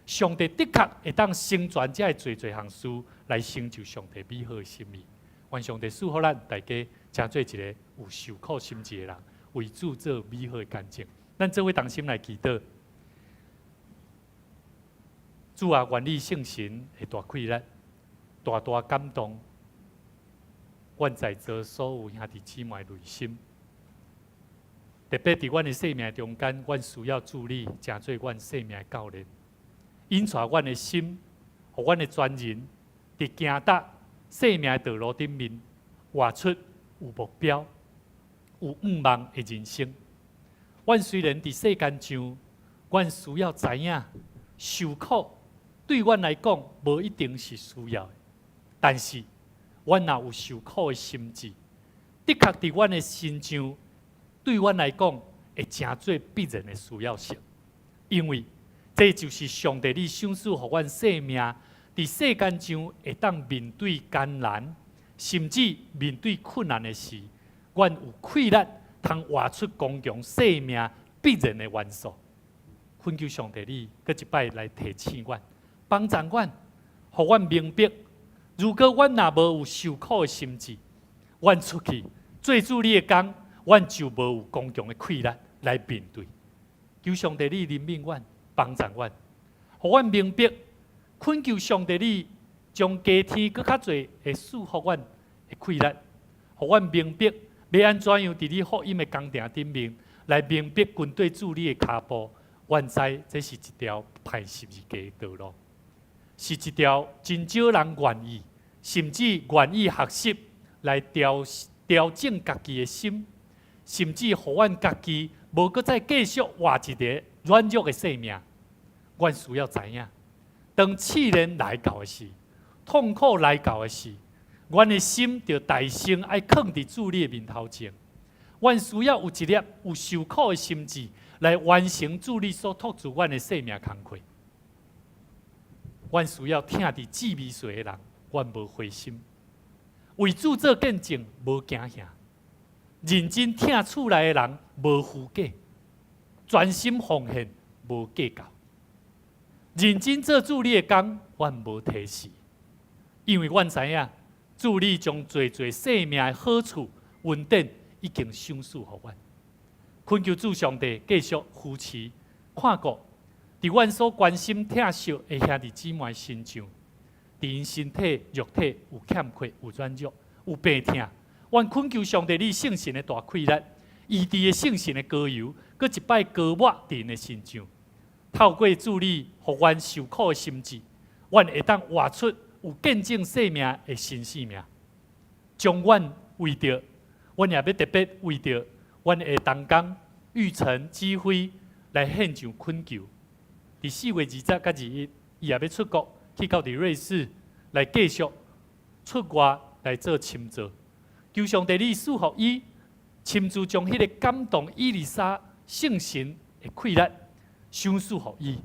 Speaker 5: 上帝的確會當成全這个濟濟項事，來成就上帝美好的心意。願上帝賜福咱大家，成做一个有受苦心志的人，為主做美好的見證。咱做伙同心來祈禱。主啊，願你聖神的大氣力，大大感動，阮在座所有兄弟姊妹內心。特別佇阮的生命中間，阮需要主你，成做阮生命的教練，引帶阮的心，予阮的全人，佇行踏生命的道路頂面，活出有目標、有願望的人生。阮雖然佇世間上，阮需要知影受苦對阮來講無一定是需要的，但是阮若有受苦的心志，的確佇阮的身上，對阮來講會成做必然的需要性，因為這就是上帝你賞賜予阮生命，佇世間上會當面對艱難，甚至面對困難的時，阮有氣力通活出剛強生命必然的元素。懇求上帝你閣一擺來提醒阮，幫助阮，予阮明白，如果阮若無有受苦的心志，阮出去做主你的工，阮就無有剛強的氣力來面對。求上帝你憐憫阮，幫助阮，予阮明白，懇求上帝你將加添閣較濟的賜予阮的氣力，予阮明白欲按怎樣佇你福音的工程頂面來明白跟綴主你的跤步。阮知這是一條攀十字架的道路，是一條真少人願意，甚至願意學習來調調整家己的心，甚至予阮家己無閣再繼續活一个軟弱的生命。阮需要知影，當試煉來到的時，痛苦來到的時，阮的心著大聲愛囥佇主你的面頭前。阮需要有一粒有受苦的心志，來完成主你所託付阮的生命工課。阮需要疼佇志微細的人，阮無灰心，為主做見證無驚嚇，認真疼厝內的人無虛假，專心奉獻無計較，認真做主你的工，阮無推辭，因為阮知影主你將濟濟生命的好處、恩典已經賞賜予阮。懇求主上帝繼續扶持、看顧，佇阮所關心疼惜的兄弟姊妹身上，佇𪜶身體、肉體有欠缺、有軟弱、有病痛，阮懇求上帝你聖神的大氣力，醫治的聖神的膏油，閣一擺膏抹佇𪜶的身上。透過主你予阮受苦的心志，阮會當活出有見證生命的新生命。將阮為著，阮也欲特別為著阮的同工玉成指揮來獻上懇求。佇4月20佮21，伊也欲出國去到佇瑞士來繼續出外來做深造。求上帝你賜予伊，親自將彼个感動以利沙聖神的氣力賞賜予伊。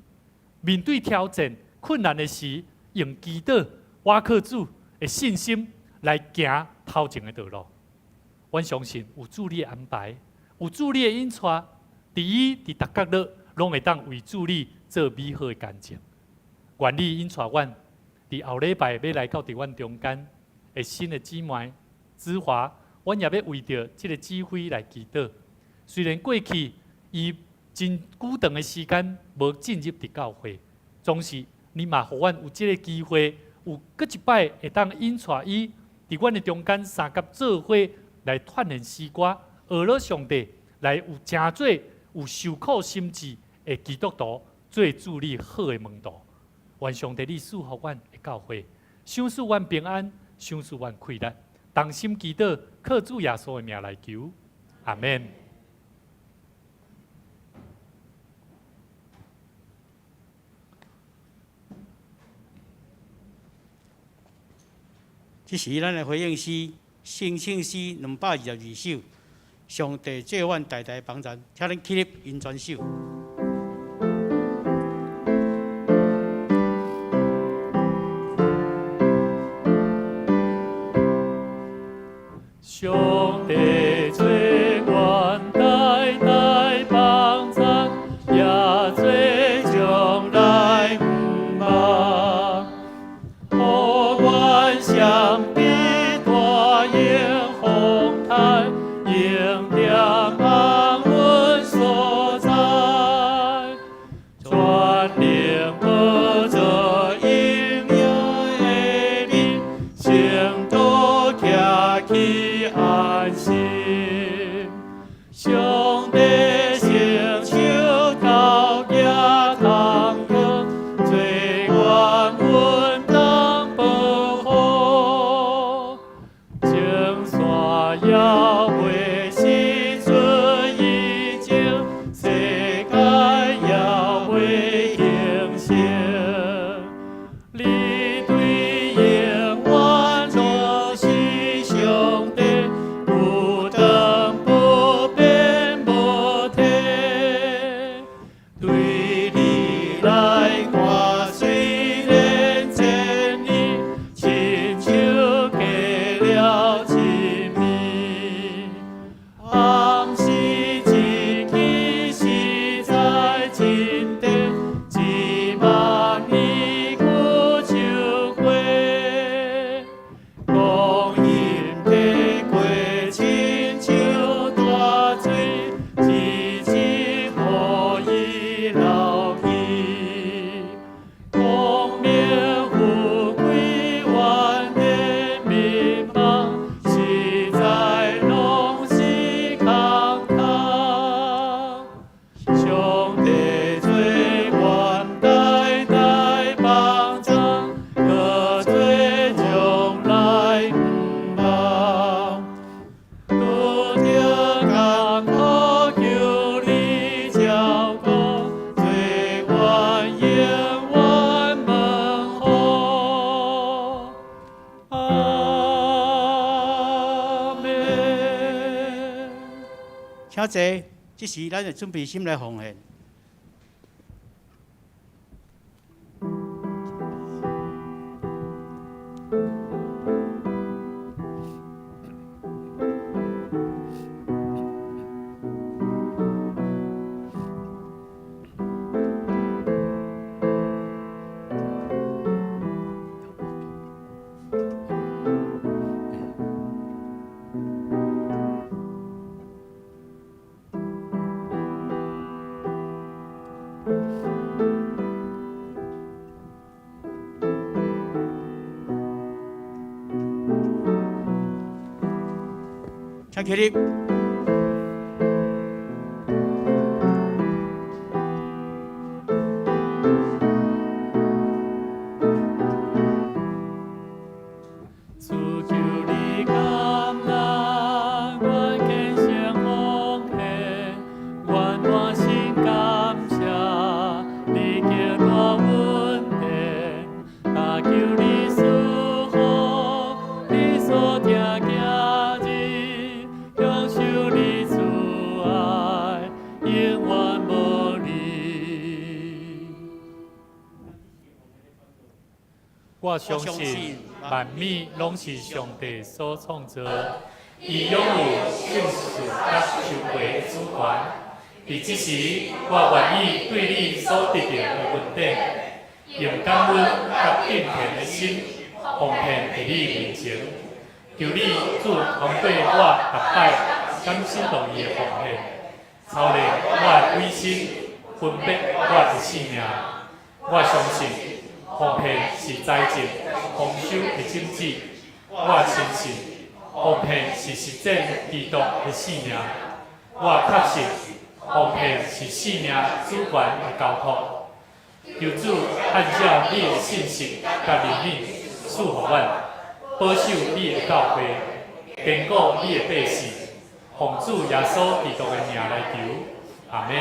Speaker 5: 面對挑戰困難的時，用祈禱、倚靠主的信心來行頭前的道路。阮相信有主你的安排，有主你的引帶，佇伊佇逐角落，攏會當為主你做美好的見證。願你引帶阮，佇後禮拜欲來到佇阮中間的新的姊妹子華，阮也欲為著這个指揮來祈禱。雖然過去伊真久長的時間無進入佇教會，總是你嘛予阮有這个機會，有閣一擺會當引帶伊佇阮的中間相佮做伙來傳揚詩歌，學了上帝來有誠做有受苦心志的基督徒做主你好的門徒。願上帝你賜予阮的教會，賞賜阮平安，賞賜阮氣力，同心祈禱，靠主耶穌的名來求，阿們。
Speaker 4: 這是咱的回應詩，聖聖詩222首，上帝做阮大大幫贊，請恁起立吟全首。
Speaker 5: 上帝做阮大大幫贊，也做將來毋
Speaker 4: 坐，這時咱就準備心來奉獻。請起立。
Speaker 5: 主求你感恩，阮虔誠奉獻，阮滿心感謝你極大恩典，但求你賜福你所疼囝兒，享受你慈愛，永遠無離。我相信萬物攏是上帝所創造，伊擁有信實佮收回的主權。佇這時，我願意對你所得著的恩典，用感恩佮敬虔的心奉獻佇你面前。求你主通過我逐擺甘心樂意的奉獻，操練我的委身，分別我的性命。我相信奉獻是財政豐收的種子。我深信奉獻是實踐基督的性命。我確信奉獻是性命主權的交託。求主按照你的信實佮憐憫賜予阮，保守你的教會，堅固你的百姓。奉主耶穌基督的名來求，阿們。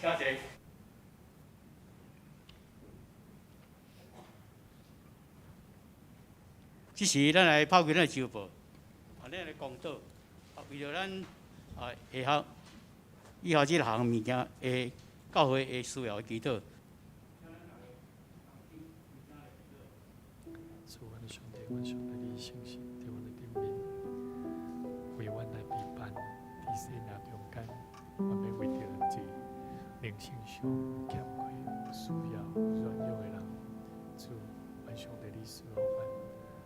Speaker 4: 請坐。這時，咱來拋開咱的周報，啊，咱來講道，啊，為著咱啊下學以後這項物件的教會的需要的祈禱。
Speaker 5: 主，阮的上帝，阮上帝，你誠實佇阮的頂面，為阮來備辦佇生命中間，阮欲為著這靈性上有欠缺、有需要、有軟弱的人，主，阮上帝，你賜予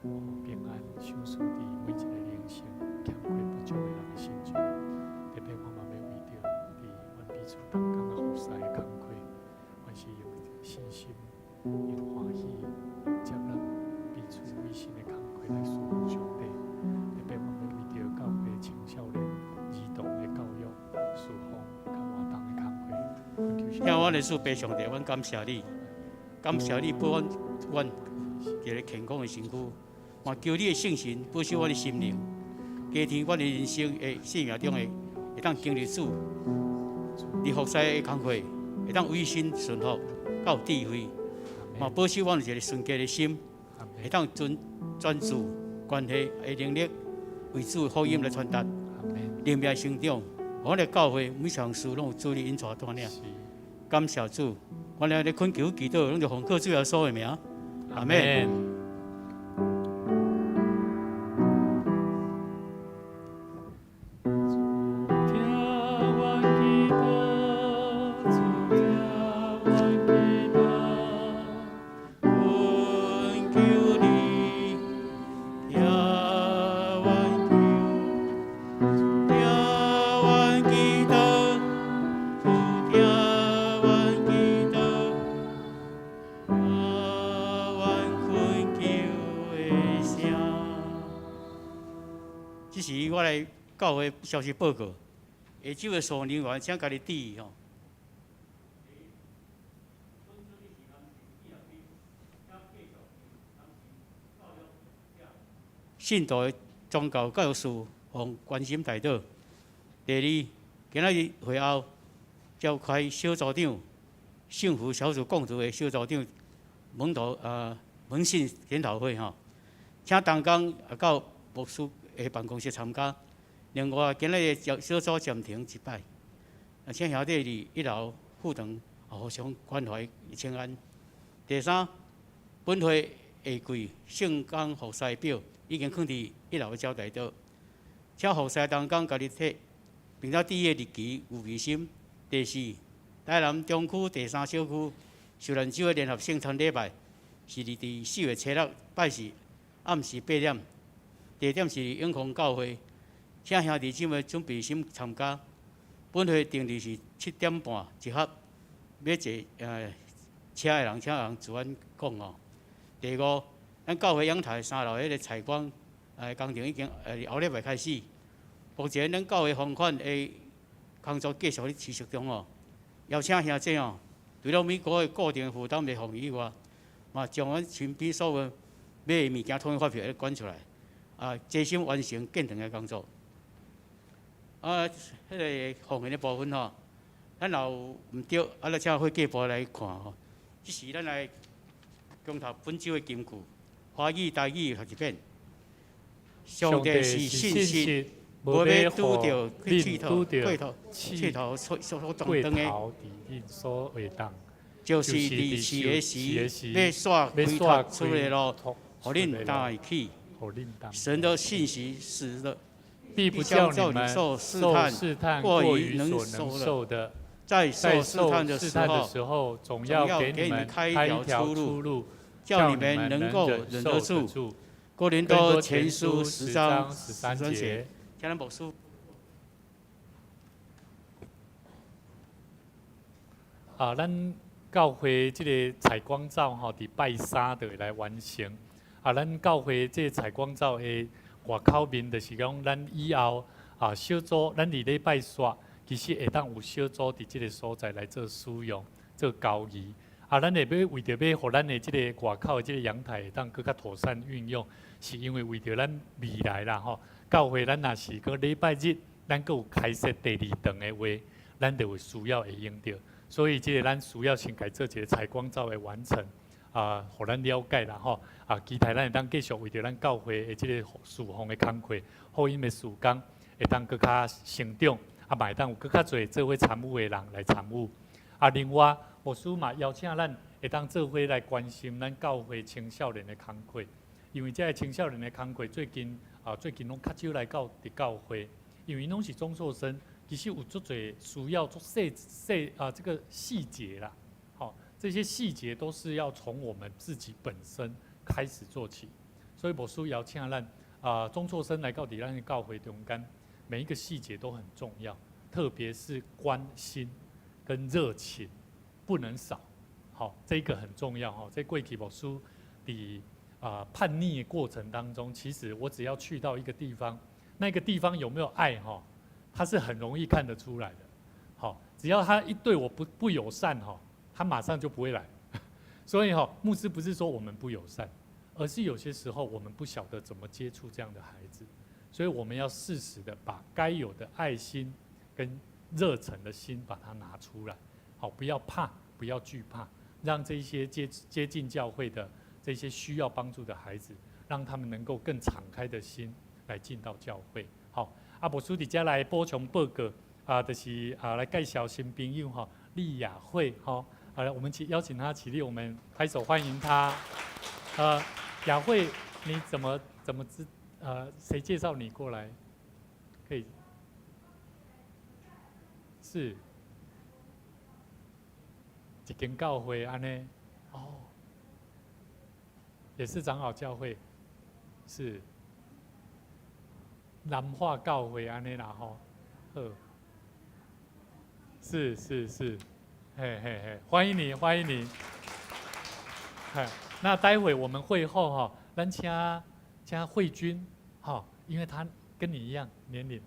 Speaker 5: 阮平安，賞賜佇每一個靈性欠缺不足的人的心中。特別我嘛欲為著佇阮彼此同工的服侍的工課，阮是用信心、用歡喜接納彼此委身的工課來侍奉上帝。特別我欲為著教會青少年兒童的教育、侍奉佮活動的工課，
Speaker 4: 聽阮的主父上帝，阮感謝你，感謝你賜阮阮一個健康的身軀，嘛求你的聖神保守阮的心靈，加添阮的人生的生命中的會當經歷主，佇服侍的工課會當委身順服，較有智慧，嘛保守阮有一個純潔的心，會當專專注關係的能力，為主的福音來傳達，靈命成長。阮的教會每項事攏有主你引帶帶領，感謝主。阮來咧懇求祈禱，攏就奉靠主耶穌的名，阿們。
Speaker 5: 主聽阮祈禱，主聽阮祈禱，
Speaker 4: 懇求你聽阮求，聽阮祈禱，主聽阮祈禱，聽阮懇求的聲。這時我來教會消息報告，下晝的事人員請家己注意吼。信徒的宗教教育事奉關心代禱。第二，今仔日會後召開小組長幸福小組共讀的小組長門徒門訓研討會吼，請同工啊到牧師的辦公室參加。另外，今仔日小組暫停一擺。請兄弟佇一樓副堂互相關懷請安。第三，本會下季聖工服侍表已經囥佇一樓的招待桌，請服侍同工家己提，並且佇伊的日期預備心。第四，台南中區第三小區受難者的聯合聖餐禮拜是佇4月初6拜四暗時8點，地點是永康教會，請兄弟姊妹準備心參加。本會定日是7點半集合，欲坐車的人請人自阮講哦。第五，咱教會陽台三樓彼个採光工程已經後禮拜開始。目前咱教會房款的工作繼續咧持續中哦。邀請兄弟哦，除了每個月固定負擔的奉獻以外，嘛將阮身邊所有買的物件統一發票咧捐出來，齊心完成建堂的工作。彼个奉獻的部分吼，咱若有毋對，咱請會計部來看吼。這時咱來講讀本週的金句，華語、台語讀一遍。上帝是信實，無欲拄著去試探、過頭、試頭所所當的，就是佇試的時，欲煞開拓出的路，予恁擔會起。神的信實是的，
Speaker 5: 必不叫你們受試探過於所能受的，
Speaker 4: 在受試探的時候，
Speaker 5: 總要給你們開一條出路，
Speaker 4: 叫你們能夠忍得住。哥林多前書10章13節，請咱牧師。
Speaker 5: 啊，咱教會這個採光罩吼，佇拜三就會來完成。啊，咱教會這個採光罩的外口面，就是講咱以後啊小組，咱佇禮拜四其實會當有小組佇這個所在來做使用、做交易。啊，咱會欲為著欲予咱的這個外口的這個陽台會當閣較妥善運用，是因為為著咱未來啦吼。教會咱若是閣禮拜日，咱閣有開設第二堂的話，咱就有需要會用著。所以這個咱需要先共做一個採光罩的完成，啊，予咱了解啦吼。啊，期待咱會當繼續為著咱教會的這個事奉的工課，福音的事工會當閣較成長，啊，嘛會當有閣較濟做伙參與的人來參與。啊，另外，牧師嘛邀請咱會當做伙來關心咱教會青少年的工課，因為這个青少年的工課最近啊，最近攏較少來到佇教會，因為攏是中輟生，其實有足濟需要做細細啊這個細節啦，好，這些細節都是要從我們自己本身開始做起，所以牧師邀請咱啊中輟生來到佇咱的教會中間，每一個細節都很重要，特別是關心跟熱情不能少，好，這個很重要哈。在過去牧師佇啊叛逆的過程當中，其實我只要去到一個地方，那個地方有沒有愛哈，他是很容易看得出來的。好，只要他一對我不友善哈，他馬上就不會來。所以哈，牧師不是說我們不友善，而是有些時候我們不曉得怎麼接觸這樣的孩子，所以我們要適時的把該有的愛心跟熱忱的心把它拿出來，好，不要怕，不要懼怕，讓這些接近教會的這些需要幫助的孩子，讓他們能夠更敞開的心來進到教會。好，啊，牧師佇遮來補充報告，啊，就是啊來介紹新朋友哈，麗雅慧哈，好了，我們請邀請她起立，我們拍手歡迎她。雅慧，你怎麼知？誰介紹你過來？可以。是，一間教會按呢，哦，也是長老教會，是南華教會按呢啦吼，好，是是是，嘿嘿嘿，歡迎你，歡迎你，嘿，那待會我們會後哈，咱請慧君，哈，因為他跟你一樣年齡。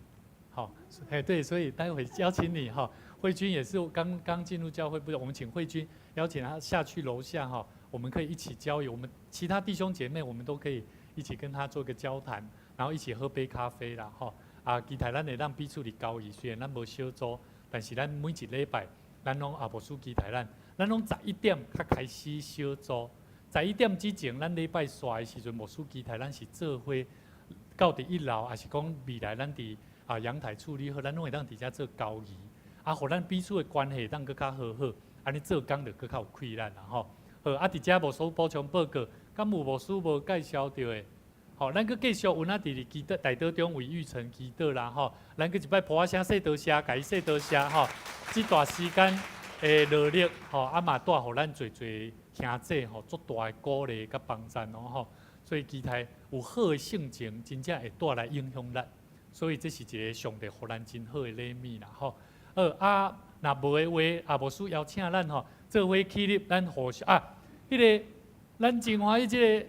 Speaker 5: 好，哎對，所以待會邀請你哈，慧君也是剛剛進入教會，不是，我們請慧君邀請他下去樓下哈，我們可以一起交友，我們其他弟兄姐妹我們都可以一起跟他做個交談，然後一起喝杯咖啡啦，吼。啊，期待咱會當彼此佇交誼，雖然咱無小組，但是咱每一禮拜，咱攏啊牧師期待咱，咱攏11點較開始小組，十一點之前，咱禮拜紲的時陣，牧師期待咱是做伙到佇一樓，抑是講未來咱佇啊陽台處理好，咱攏會當佇遮做交誼。啊，予咱彼此的關係當閣較和好，按呢做工就閣較有氣力啦吼。好，啊，佇遮牧師補充報告，敢有牧師無介紹著的？吼，咱閣繼續有咱佇咧祈禱，代禱中為玉成祈禱啦吼。咱閣一擺噗仔聲說多謝，共伊說多謝吼。這段時間的努力吼，啊嘛帶予咱濟濟兄弟吼，足大的鼓勵佮幫贊哦吼。所以期待有好的性情，真正會帶來影響力。所以這是一个上帝予咱真好的禮物啦吼。好啊，若無的話，啊牧師邀請咱吼，做伙起立，咱互相啊，彼个咱真歡喜這个，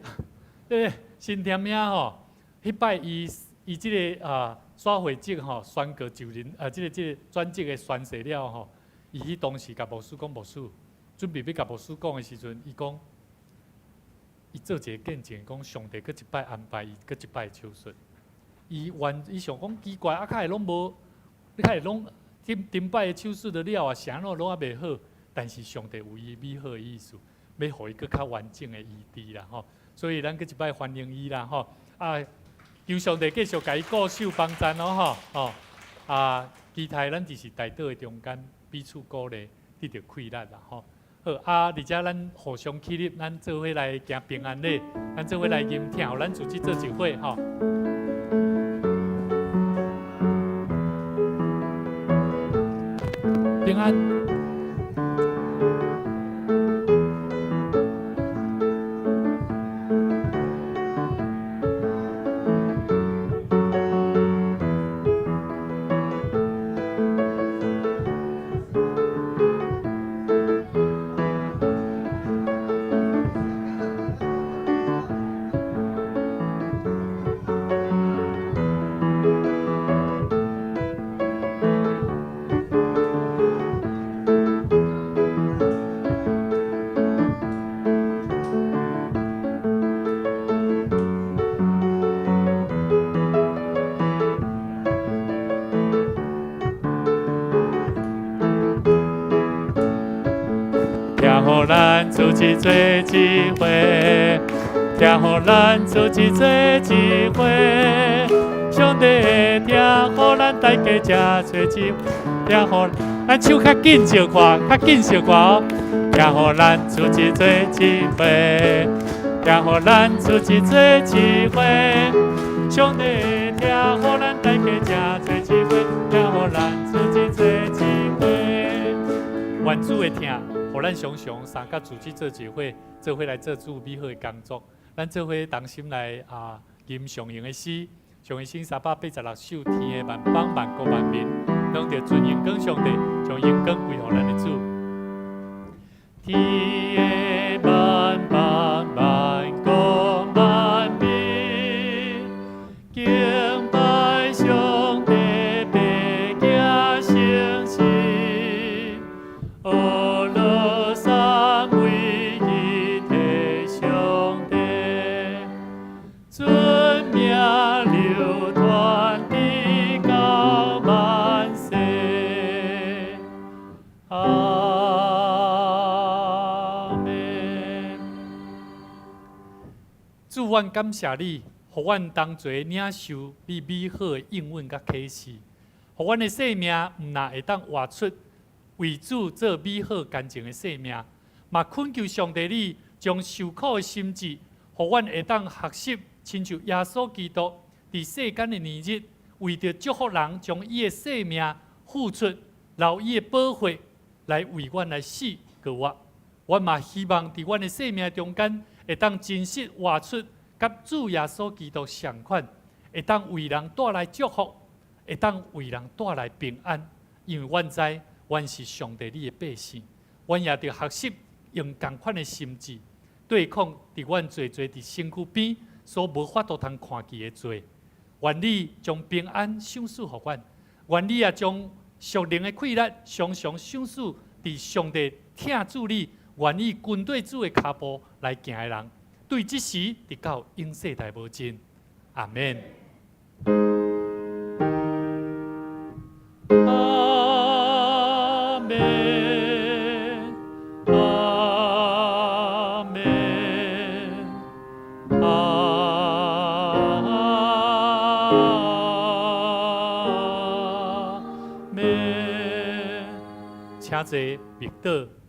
Speaker 5: 彼个新店遐吼，彼擺伊伊這个啊刷會職吼宣告就任啊，這個轉職的宣誓了吼，伊彼當時共牧師講，牧師準備欲共牧師講的時陣，伊講，伊做一个見證，講上帝閣一擺安排伊閣一擺手術。伊原伊想講奇怪，啊，較會攏無，你較會攏頂頂擺的手術就了啊，啥物攏猶未好，但是上帝有伊美好的意思，欲予伊閣較完整的醫治啦吼。所以咱閣一擺歡迎伊啦吼。啊，求上帝繼續共伊顧守幫贊哦吼吼。啊，期待咱就是代禱的中間彼此鼓勵，得著氣力啦吼。好啊，佇遮咱互相起立，咱做伙來行平安禮，咱做伙來吟聽，予咱自己做一伙吼。平安。聽予咱出去做一伙，聽予咱出去做一伙，上帝的疼，予咱大家這做一，聽予咱手較緊小可，較緊小可哦。聽予咱出去做一伙，聽予咱出去做一伙，上帝的疼，予咱大家這做一伙，聽予咱出去做一伙，願主的疼。予咱常常三佮組織做一伙，做伙來做主美好的工作。咱做伙同心來啊，吟上榮的詩，上榮詩386首，天的萬邦萬國萬民，攏著尊榮光上帝，將榮光歸予咱的主。天的萬邦萬國萬民，敬拜上帝，白行聖事，呵咾三位一體上帝，尊名流傳直到萬世。阿們。主，阮感謝你，予阮同齊領受你美好的應允佮啟示，予阮的生命毋但會當活出為主做美好乾淨的生命，嘛懇求上帝你將受苦的心志，予阮會當學習，親像耶穌基督佇世間的年日，為著祝福人，將伊的生命付出，流伊的寶血來為阮來死閣活。阮嘛希望佇阮的生命中間，會當真實活出佮主耶穌基督相款，會當為人帶來祝福，會當為人帶來平安。因為阮知，阮是上帝你的百姓，阮也著學習用仝款的心志，對抗佇阮濟濟佇身軀邊所無法度通看見的罪。願你將平安賞賜予阮，願你也將屬靈的氣力常常賞賜佇上帝疼主你，願意跟綴主的跤步來行的人，對這時直到永世代無盡。阿們。阿們，阿們，阿們。請坐默禱。